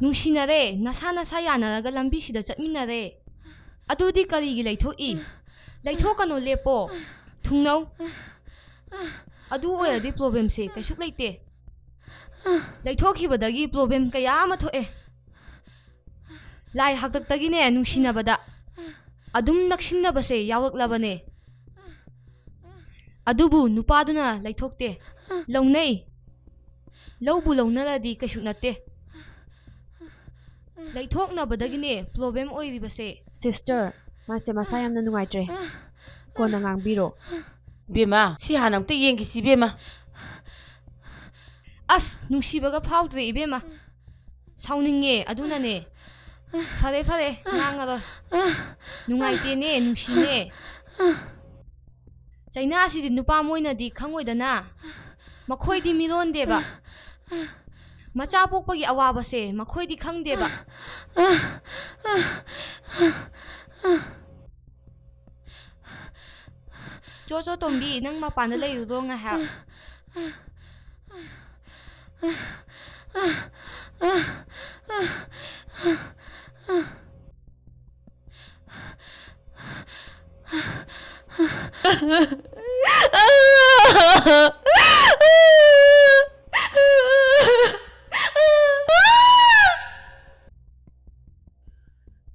ꯅꯨꯡꯁꯤꯅꯔꯦ, ꯅꯁꯥ ꯅꯁꯥ ꯌꯥꯅꯔꯒ ꯂꯝꯕꯤꯁꯤꯗ ꯆꯠꯃꯤꯟꯅꯔꯦ꯫ ꯑꯗꯨꯗꯤ ꯀꯔꯤꯒꯤ ꯂꯩꯊꯣꯛꯏ? ꯂꯩꯊꯣꯛꯀꯅꯨ, ꯂꯦꯞꯄꯣ꯫ ꯊꯨꯡꯅꯧ꯫ ꯑꯗꯨ ꯑꯣꯏꯔꯗꯤ problemꯁꯦ ꯀꯩꯁꯨ ꯂꯩꯇꯦ꯫ ꯂꯩꯊꯣꯛꯈꯤꯕꯗꯒꯤ problem ꯀꯌꯥ ꯑꯃ ꯊꯣꯛꯑꯦ꯫ ꯂꯥꯏ ꯍꯥꯛꯇꯛꯇꯒꯤꯅꯦ, ꯅꯨꯡꯁꯤꯅꯕꯗ ꯑꯗꯨꯝ ꯅꯛꯁꯤꯟꯅꯕꯁꯦ ꯌꯥꯎꯔꯛꯂꯕꯅꯦ꯫ ꯑꯗꯨꯕꯨ ꯅꯨꯄꯥꯗꯨꯅ ꯂꯩꯊꯣꯛꯇꯦ꯫ ꯂꯧꯅꯩ꯫ ꯂꯧꯕꯨ ꯂꯧꯅꯔꯗꯤ ꯀꯩꯁꯨ ꯅꯠꯇꯦ꯫ ꯂꯩꯊꯣꯛꯅꯕꯗꯒꯤꯅꯦ problem ꯑꯣꯏꯔꯤꯕꯁꯦ꯫ Sister, ꯃꯥꯁꯦ ꯃꯁꯥ ꯌꯥꯝꯅ ꯅꯨꯡꯉꯥꯏꯇ꯭ꯔꯦ꯫ ꯀꯣꯟꯅ ꯉꯥꯡꯕꯤꯔꯣ꯫ ꯏꯕꯦꯝꯃ, ꯁꯤ ꯍꯥꯟꯅ ꯑꯝꯇ ꯌꯦꯡꯈꯤꯁꯤ, ꯏꯕꯦꯝꯃ꯫ ꯑꯁ, ꯅꯨꯡꯁꯤꯕꯒ ꯐꯥꯎꯗ꯭ꯔꯦ, ꯏꯕꯦꯝꯃ꯫ ꯁꯥꯎꯅꯤꯡꯉꯦ, ꯑꯗꯨꯅꯅꯦ꯫ ꯐꯔꯦ, ꯐꯔꯦ, ꯉꯥꯡꯉꯔꯣꯏ꯫ ꯅꯨꯡꯉꯥꯏꯇꯦꯅꯦ, ꯅꯨꯡꯁꯤꯅꯦ꯫ ꯆꯩꯅꯥꯁꯤꯗꯤ ꯅꯨꯄꯥ ꯃꯣꯏꯅꯗꯤ ꯈꯪꯉꯣꯏꯗꯅ꯫ ꯃꯈꯣꯏꯗꯤ ꯃꯤꯔꯣꯟꯗꯦꯕ꯫ ꯃꯆꯥ ꯄꯣꯛꯄꯒꯤ ꯑꯋꯥꯕꯁꯦ ꯃꯈꯣꯏꯗꯤ ꯈꯪꯗꯦꯕ꯫ ꯆꯣ, ꯆꯣ, ꯇꯣꯝꯕꯤ, ꯅꯪ ꯃꯄꯥꯟꯗ ꯂꯩꯔꯨꯔꯣ ꯉꯥꯏꯍꯥꯛ꯫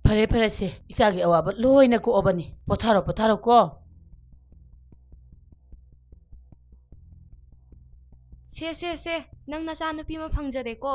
ꯐꯔꯦ, ꯐꯔꯦ, ꯁꯦ, ꯏꯆꯥꯒꯤ ꯑꯋꯥꯕ ꯂꯣꯏꯅ ꯀꯣꯛꯑꯕꯅꯤ꯫ ꯄꯣꯊꯥꯔꯣ, ꯄꯣꯊꯥꯔꯣ ꯀꯣ꯫ ꯁꯦ, ꯁꯦ, ꯁꯦ, ꯅꯪ ꯅꯆꯥꯅꯨꯄꯤ ꯑꯃ ꯐꯪꯖꯔꯦꯀꯣ꯫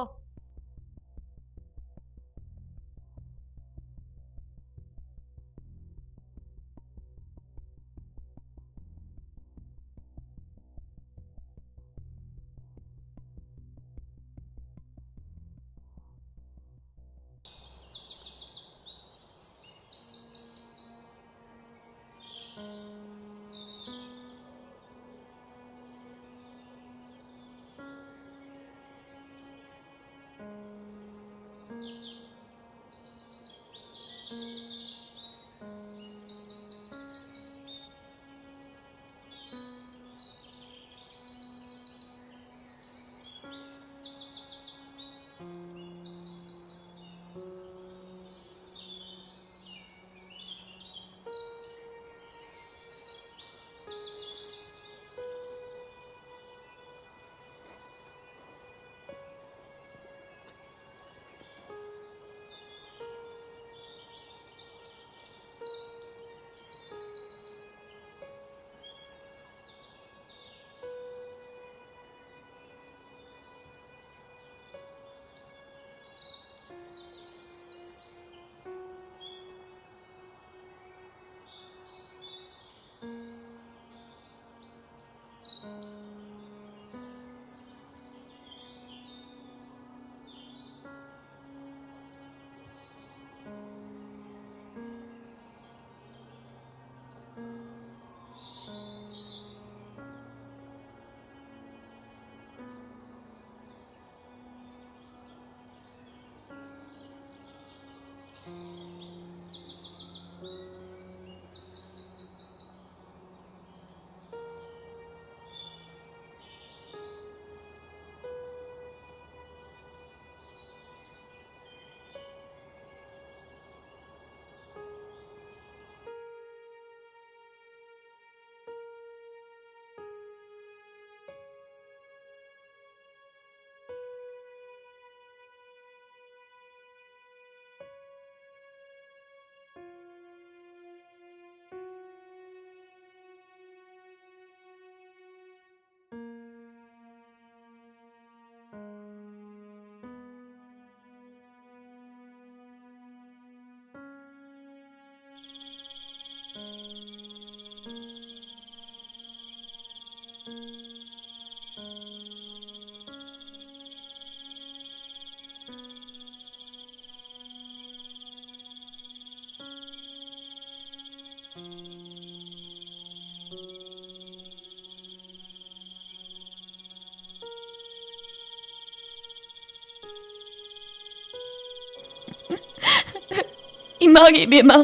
ꯏꯃꯥꯒꯤ ꯏꯕꯦꯝꯃ,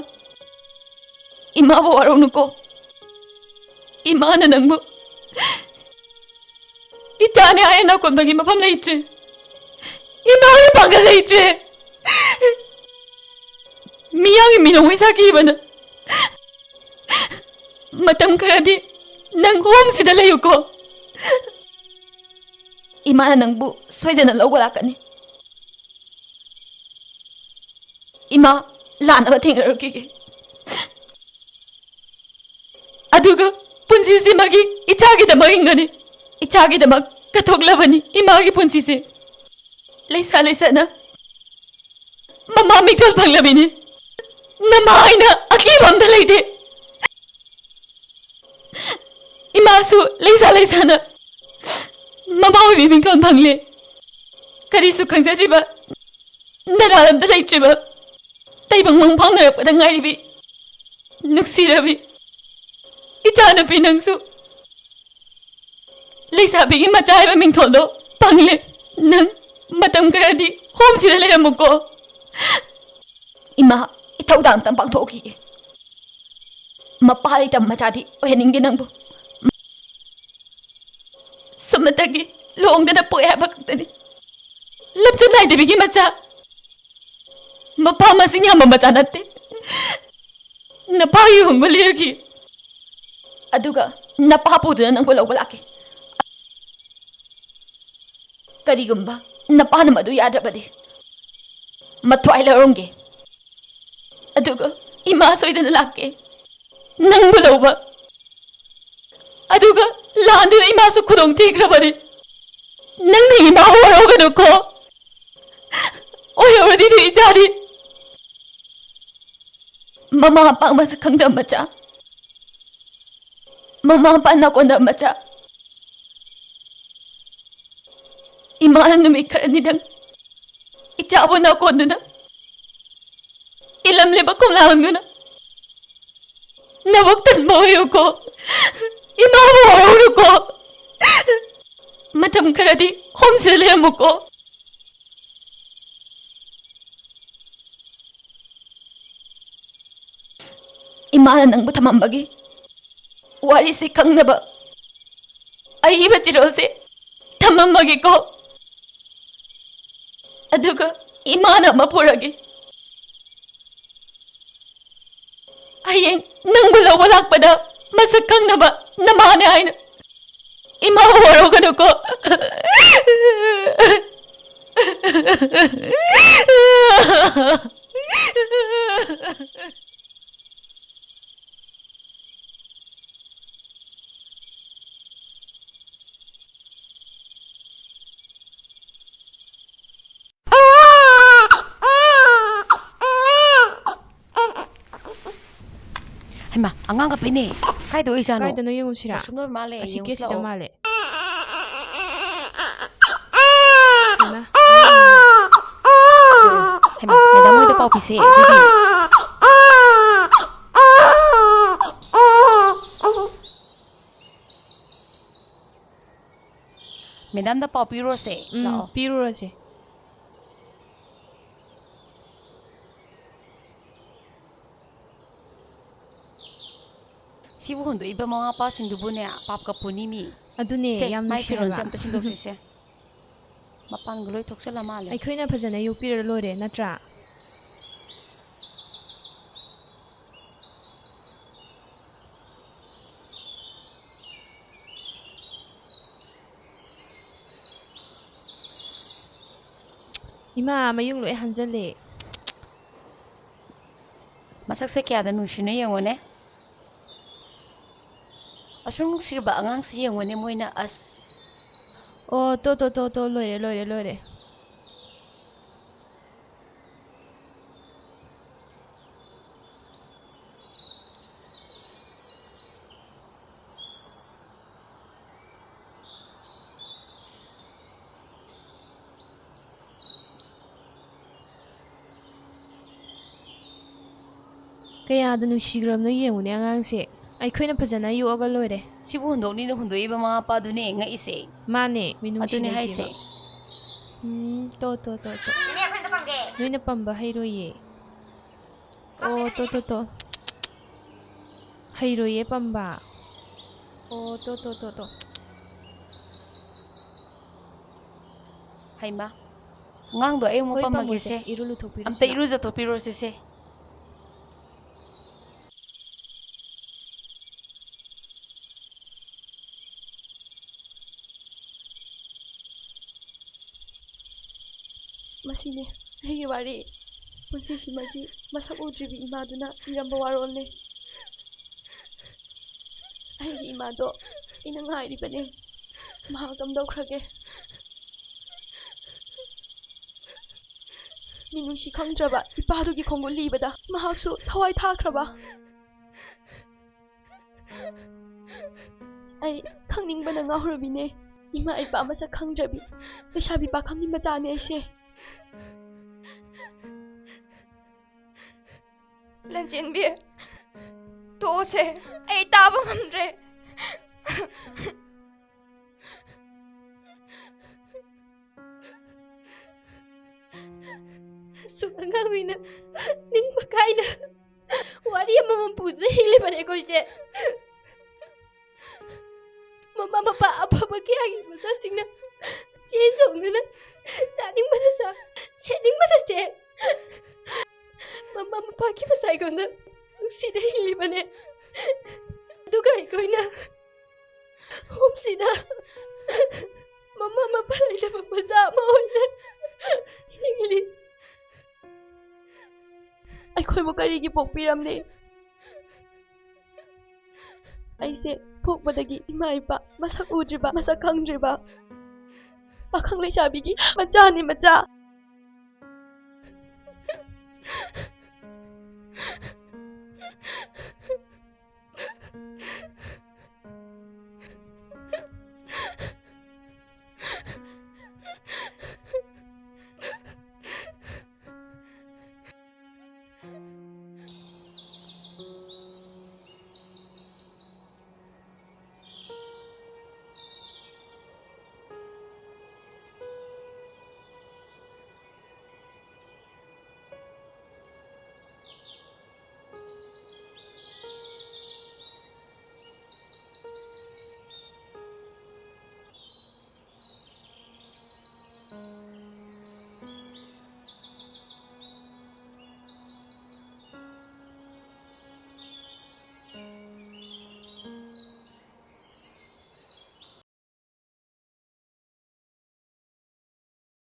ꯏꯃꯥꯕꯨ ꯋꯥꯔꯧꯅꯨꯀꯣ꯫ ꯏꯃꯥꯅ ꯅꯪꯕꯨ ꯏꯆꯥꯅꯦ ꯍꯥꯏꯅ ꯅꯥꯀꯣꯟꯕꯒꯤ ꯃꯐꯝ ꯂꯩꯇ꯭ꯔꯦ꯫ ꯏꯃꯥꯒꯤ ꯄꯥꯡꯒꯜ ꯂꯩꯇ꯭ꯔꯦ꯫ ꯃꯤꯌꯥꯝꯒꯤ ꯃꯤꯅꯣꯡ ꯃꯩꯁꯥ ꯀꯤꯕꯅ ꯃꯇꯝ ꯈꯔꯗꯤ ꯅꯪ ꯍꯣꯝꯁꯤꯗ ꯂꯩꯌꯨꯀꯣ꯫ ꯏꯃꯥꯅ ꯅꯪꯕꯨ ꯁꯣꯏꯗꯅ ꯂꯧꯕ ꯂꯥꯛꯀꯅꯤ꯫ ꯏꯃꯥ ꯂꯥꯟꯅꯕ ꯊꯦꯡꯅꯔꯨꯈꯤꯒꯦ꯫ ꯑꯗꯨꯒ ꯄꯨꯟꯁꯤꯁꯤꯃꯒꯤ ꯏꯆꯥꯒꯤꯗꯃꯛ ꯍꯤꯡꯒꯅꯤ꯫ ꯏꯆꯥꯒꯤꯗꯃꯛ ꯀꯠꯊꯣꯛꯂꯕꯅꯤ ꯏꯃꯥꯒꯤ ꯄꯨꯟꯁꯤꯁꯦ꯫ ꯂꯩꯁꯥ ꯂꯩꯁꯥꯅ ꯃꯃꯥ ꯃꯤꯡꯊꯣꯜ ꯐꯪꯂꯕꯤꯅꯤ꯫ ꯅꯃꯥ ꯑꯩꯅ ꯑꯀꯤꯕ ꯑꯝꯇ ꯂꯩꯇꯦ꯫ ꯏꯃꯥꯁꯨ ꯂꯩꯁꯥ ꯂꯩꯁꯥꯅ ꯃꯃꯥ ꯑꯣꯏꯕꯤ ꯃꯤꯡꯊꯣꯜ ꯐꯪꯂꯦ꯫ ꯀꯔꯤꯁꯨ ꯈꯪꯖꯗ꯭ꯔꯤꯕ, ꯅꯔꯥꯜ ꯑꯝꯇ ꯂꯩꯇ꯭ꯔꯤꯕ, ꯇꯥꯏꯕꯪ ꯃꯪ ꯐꯥꯎꯅꯔꯛꯄꯗ ꯉꯥꯏꯔꯤꯕꯤ ꯅꯨꯡꯁꯤꯔꯕꯤ ꯏꯆꯥꯅꯨꯄꯤ ꯅꯪꯁꯨ ꯂꯩꯁꯥꯕꯤꯒꯤ ꯃꯆꯥ ꯍꯥꯏꯕ ꯃꯤꯡꯊꯣꯜꯗꯣ ꯐꯪꯂꯦ꯫ ꯅꯪ ꯃꯇꯝ ꯈꯔꯗꯤ ꯍꯣꯝꯁꯤꯗ ꯂꯩꯔꯝꯃꯨꯀꯣ꯫ ꯏꯃꯥ, ꯏꯊꯧꯗꯥꯡ ꯑꯝꯇꯪ ꯄꯥꯡꯊꯣꯛꯈꯤꯒꯦ꯫ ꯃꯄꯥ ꯂꯩꯇꯕ ꯃꯆꯥꯗꯤ ꯑꯣꯏꯍꯟꯅꯤꯡꯗꯦ ꯅꯪꯕꯨ꯫ ꯁꯨꯝꯃꯇꯒꯤ ꯂꯨꯍꯣꯡꯗꯅ ꯄꯣꯛꯑꯦ ꯍꯥꯏꯕ ꯈꯛꯇꯅꯤ꯫ ꯂꯝꯆꯠ ꯅꯥꯏꯗꯕꯤꯒꯤ ꯃꯆꯥ꯫ ꯃꯄꯥ ꯃꯁꯤꯡ ꯌꯥꯝꯕ ꯃꯆꯥ ꯅꯠꯇꯦ꯫ ꯅꯄꯥꯒꯤ ꯍꯨꯝꯕ ꯂꯤꯔꯒꯤ꯫ ꯑꯗꯨꯒ ꯅꯄꯥ ꯄꯨꯗꯨꯅ ꯅꯪꯕꯨ ꯂꯧꯕ ꯂꯥꯛꯀꯦ꯫ ꯀꯔꯤꯒꯨꯝꯕ ꯅꯄꯥꯅ ꯃꯗꯨ ꯌꯥꯗ꯭ꯔꯕꯗꯤ ꯃꯊ꯭ꯋꯥꯏ ꯂꯧꯔꯝꯒꯦ꯫ ꯑꯗꯨꯒ ꯏꯃꯥ ꯁꯣꯏꯗꯅ ꯂꯥꯛꯀꯦ ꯅꯪꯕꯨ ꯂꯧꯕ꯫ ꯑꯗꯨꯒ ꯂꯥꯟꯗꯨꯅ ꯏꯃꯥꯁꯨ ꯈꯨꯗꯣꯡ ꯊꯤꯈ꯭ꯔꯕꯅꯤ꯫ ꯅꯪꯅ ꯏꯃꯥꯕꯨ ꯋꯥꯔꯧꯒꯅꯨꯀꯣ꯫ ꯑꯣꯏꯍꯧꯔꯗꯤ ꯅꯣꯏ ꯏꯆꯥꯗꯤ ꯃꯃꯥ ꯃꯄꯥ ꯃꯁꯛ ꯈꯪꯗꯕ ꯃꯆꯥ, ꯃꯃꯥ ꯃꯄꯥ ꯅꯥꯀꯣꯟꯗ ꯃꯆꯥ꯫ ꯏꯃꯥꯅ ꯅꯨꯃꯤꯠ ꯈꯔꯅꯤꯗꯪ ꯏꯆꯥꯕꯨ ꯅꯥꯀꯣꯟꯗꯨꯅ ꯏꯂꯝꯂꯦꯕ ꯀꯣꯝꯂꯥ ꯍꯪꯗꯨꯅ ꯅꯕꯨꯛ ꯊꯟꯕ ꯑꯣꯏꯌꯨꯀꯣ꯫ ꯏꯃꯥꯕꯨ ꯋꯥꯔꯧꯅꯨꯀꯣ꯫ ꯃꯇꯝ ꯈꯔꯗꯤ ꯍꯣꯝꯁꯤꯗ ꯂꯩꯔꯝꯃꯨꯀꯣ꯫ ꯏꯃꯥꯅ ꯅꯪꯕꯨ ꯊꯝꯃꯝꯕꯒꯤ ꯋꯥꯔꯤꯁꯦ ꯈꯪꯅꯕ ꯑꯏꯕ ꯆꯤꯔꯣꯜꯁꯦ ꯊꯝꯃꯝꯃꯒꯦꯀꯣ꯫ ꯑꯗꯨꯒ ꯏꯃꯥꯅ ꯑꯃ ꯄꯨꯔꯒꯦ꯫ ꯍꯌꯦꯡ ꯅꯪꯕꯨ ꯂꯧꯕ ꯂꯥꯛꯄꯗ ꯃꯁꯛ ꯈꯪꯅꯕ ꯅꯃꯥꯅꯦ ꯍꯥꯏꯅ꯫ ꯏꯃꯥꯕꯨ ꯋꯥꯔꯧꯒꯅꯨꯀꯣ꯫ ꯍꯩꯃꯥ, ꯑꯉꯥꯡ ꯀꯞꯄꯤꯅꯦ꯫ ꯀꯥꯏꯗ ꯑꯣꯏꯖꯥꯠꯅꯣ? ꯀꯥꯏꯗꯅꯣ ꯌꯦꯡꯉꯨꯁꯤꯔꯥ? ꯂꯥꯛꯁꯨꯝ ꯂꯣꯏ ꯃꯥꯜꯂꯦ, ꯑꯁꯤ ꯌꯦꯡꯉꯨꯁꯤ ꯀꯦꯁꯁꯤꯗ ꯂꯥꯛꯑꯣ꯫ ꯃꯥꯜꯂꯦ꯫ ꯍꯩꯃꯥ, ꯍꯩꯃꯥ, ꯃꯦꯗꯥꯝ ꯍꯣꯏꯗ ꯄꯥꯎ ꯄꯤꯁꯦ, ꯑꯗꯨꯗꯤ꯫ ꯃꯦꯗꯥꯝꯗ ꯄꯥꯎ ꯄꯤꯔꯨꯔꯁꯦ꯫ ꯎꯝ, ꯂꯥꯛꯑꯣ꯫ ꯄꯤꯔꯨꯔꯁꯦ꯫ ꯁꯤꯕꯨ ꯍꯨꯟꯗꯣꯛꯏꯕ ꯃꯃꯥ ꯃꯄꯥꯁꯤꯡꯗꯨꯕꯨꯅꯦ, ꯄꯥꯞꯀ ꯄꯨꯅꯤ ꯃꯤ꯫ ꯑꯗꯨꯅꯦ, ꯁꯦ, ꯌꯥꯝ ꯃꯥꯏ ꯅꯨꯡꯁꯤ ꯐꯤꯔꯣꯜꯁꯦ ꯍꯥꯏꯕ꯫ ꯑꯝꯇ ꯁꯤꯟꯗꯣꯛꯁꯤꯁꯦ꯫ ꯃꯄꯥꯟꯒ ꯂꯣꯏ ꯊꯣꯛꯆꯜꯂ ꯃꯥꯜꯂꯦ꯫ ꯑꯩꯈꯣꯏꯅ ꯐꯖꯅ ꯌꯣꯛꯄꯤꯔ ꯂꯣꯏꯔꯦ, ꯅꯠꯇ꯭ꯔꯥ? ꯏꯃꯥ, ꯃꯌꯨꯡ ꯂꯣꯏ ꯍꯟꯖꯜꯂꯦ꯫ ꯃꯁꯛꯁꯦ ꯀꯌꯥꯗ ꯅꯨꯡꯁꯤꯅ ꯌꯦꯡꯉꯨꯅꯦ꯫ ꯑꯁꯨꯛ ꯅꯨꯡꯁꯤꯔꯕ ꯑꯉꯥꯡꯁꯤ ꯌꯦꯡꯉꯨꯅꯦ ꯃꯣꯏꯅ, ꯑꯁ꯫ ꯑꯣ, ꯇꯣ, ꯇꯣ, ꯇꯣ, ꯇꯣ, ꯂꯣꯏꯔꯦ, ꯂꯣꯏꯔꯦ, ꯂꯣꯏꯔꯦ꯫ ꯀꯌꯥꯗ ꯅꯨꯡꯁꯤꯈ꯭ꯔꯕꯅꯣ ꯌꯦꯡꯉꯨꯅꯦ ꯑꯉꯥꯡꯁꯦ꯫ ꯑꯩꯈꯣꯏꯅ ꯐꯖꯅ ꯌꯣꯛꯑꯒ ꯂꯣꯏꯔꯦ꯫ ꯁꯤꯕꯨ ꯍꯨꯟꯗꯣꯛꯅꯤꯅ ꯍꯨꯟꯗꯣꯛꯏꯕ ꯃꯃꯥ ꯃꯄꯥꯗꯨꯅꯦ ꯉꯛꯏꯁꯦ꯫ ꯃꯥꯅꯦ, ꯃꯤꯅꯨꯡꯁꯤ ꯑꯗꯨꯅꯦ ꯂꯩꯇꯦꯕ꯫ ꯍꯥꯏꯁꯦ꯫ ꯎꯝ, ꯇꯣ, ꯇꯣ, ꯇꯣ, ꯇꯣ꯫ ꯅꯣꯏꯅ ꯄꯝꯕ ꯍꯩꯔꯣꯏꯌꯦ꯫ ꯑꯣ, ꯇꯣ, ꯇꯣ, ꯇꯣ꯫ ꯍꯩꯔꯣꯏꯌꯦ ꯄꯝꯕ꯫ ꯑꯣ, ꯇꯣ, ꯇꯣ, ꯇꯣ, ꯇꯣ꯫ ꯍꯩꯃꯥ, ꯑꯉꯥꯡꯗꯣ ꯑꯩ ꯑꯃꯨꯛ ꯍꯣꯏ, ꯄꯝꯃꯒꯦꯁꯦ꯫ ꯄꯝꯃꯣꯁꯦ, ꯏꯔꯨ ꯂꯨꯊꯣꯛꯄꯤꯔꯨꯁꯤ ꯑꯝꯇ ꯂꯥꯎ꯫ ꯏꯔꯨꯖꯊꯣꯛꯄꯤꯔꯣꯁꯦ ꯁꯦ꯫ ꯃꯁꯤꯅꯤ ꯑꯩꯒꯤ ꯋꯥꯔꯤ꯫ ꯄꯨꯟꯁꯤꯁꯤꯃꯒꯤ ꯃꯁꯛ ꯎꯗ꯭ꯔꯤꯕꯤ ꯏꯃꯥꯗꯨꯅ ꯏꯔꯝꯕ ꯋꯥꯔꯣꯜꯅꯤ꯫ ꯑꯩꯒꯤ ꯏꯃꯥꯗꯣ ꯑꯩꯅ ꯉꯥꯏꯔꯤꯕꯅꯤ꯫ ꯃꯍꯥꯛ ꯀꯝꯗꯧꯈ꯭ꯔꯒꯦ? ꯃꯤꯅꯨꯡꯁꯤ ꯈꯪꯗ꯭ꯔꯕ ꯏꯄꯥꯗꯨꯒꯤ ꯈꯣꯡꯒꯨꯜ ꯂꯤꯕꯗ ꯃꯍꯥꯛꯁꯨ ꯊꯋꯥꯏ ꯊꯥꯈ꯭ꯔꯕ꯫ ꯑꯩ ꯈꯪꯅꯤꯡꯕꯅ ꯉꯥꯎꯔꯕꯤꯅꯦ꯫ ꯏꯃꯥ ꯏꯄꯥ ꯃꯁꯛ ꯈꯪꯗ꯭ꯔꯕꯤ ꯂꯩꯁꯥꯕꯤ ꯄꯥꯈꯪꯒꯤ ꯃꯆꯥꯅꯦ ꯑꯩꯁꯦ꯫ ꯂꯟꯆꯦꯟꯕꯤ, ꯇꯣꯛꯑꯣꯁꯦ, ꯑꯩ ꯇꯥꯕ ꯉꯝꯗ꯭ꯔꯦ꯫ ꯑꯁꯨꯛ ꯑꯉꯥꯡ ꯑꯣꯏꯅ ꯅꯤꯡꯕ ꯀꯥꯏꯅ ꯋꯥꯔꯤ ꯑꯃꯃꯝ ꯄꯨꯗꯨꯅ ꯍꯤꯡꯂꯤꯕꯅꯦ ꯑꯩꯈꯣꯏꯁꯦ꯫ ꯃꯃꯥ ꯃꯄꯥ ꯑꯐꯕ ꯀꯌꯥꯒꯤ ꯃꯆꯥꯁꯤꯡꯅ ꯆꯦꯟ ꯆꯣꯡꯗꯨꯅ ꯆꯥꯅꯤꯡꯕꯗ ꯆꯥ, ꯁꯦꯠꯅꯤꯡꯕꯗ ꯁꯦꯠ, ꯃꯃꯥ ꯃꯄꯥꯒꯤ ꯃꯆꯥ ꯑꯩꯉꯣꯟꯗ ꯅꯨꯡꯁꯤꯅ ꯍꯤꯡꯂꯤꯕꯅꯦ꯫ ꯑꯗꯨꯒ ꯑꯩꯈꯣꯏꯅ ꯍꯣꯝꯁꯤꯗ ꯃꯃꯥ ꯃꯄꯥ ꯂꯩꯇꯕ ꯃꯆꯥ ꯑꯃ ꯑꯣꯏꯅ ꯍꯤꯡꯂꯤ꯫ ꯑꯩꯈꯣꯏꯕꯨ ꯀꯔꯤꯒꯤ ꯄꯣꯛꯄꯤꯔꯝꯂꯤ? ꯑꯩꯁꯦ ꯄꯣꯛꯄꯗꯒꯤ ꯏꯃꯥ ꯏꯄꯥ ꯃꯁꯛ ꯎꯗ꯭ꯔꯤꯕ, ꯃꯁꯛ ꯈꯪꯗ꯭ꯔꯤꯕ ꯄꯥꯈꯪ ꯂꯩꯁꯥꯕꯤꯒꯤ ꯃꯆꯥꯅꯤ, ꯃꯆꯥ꯫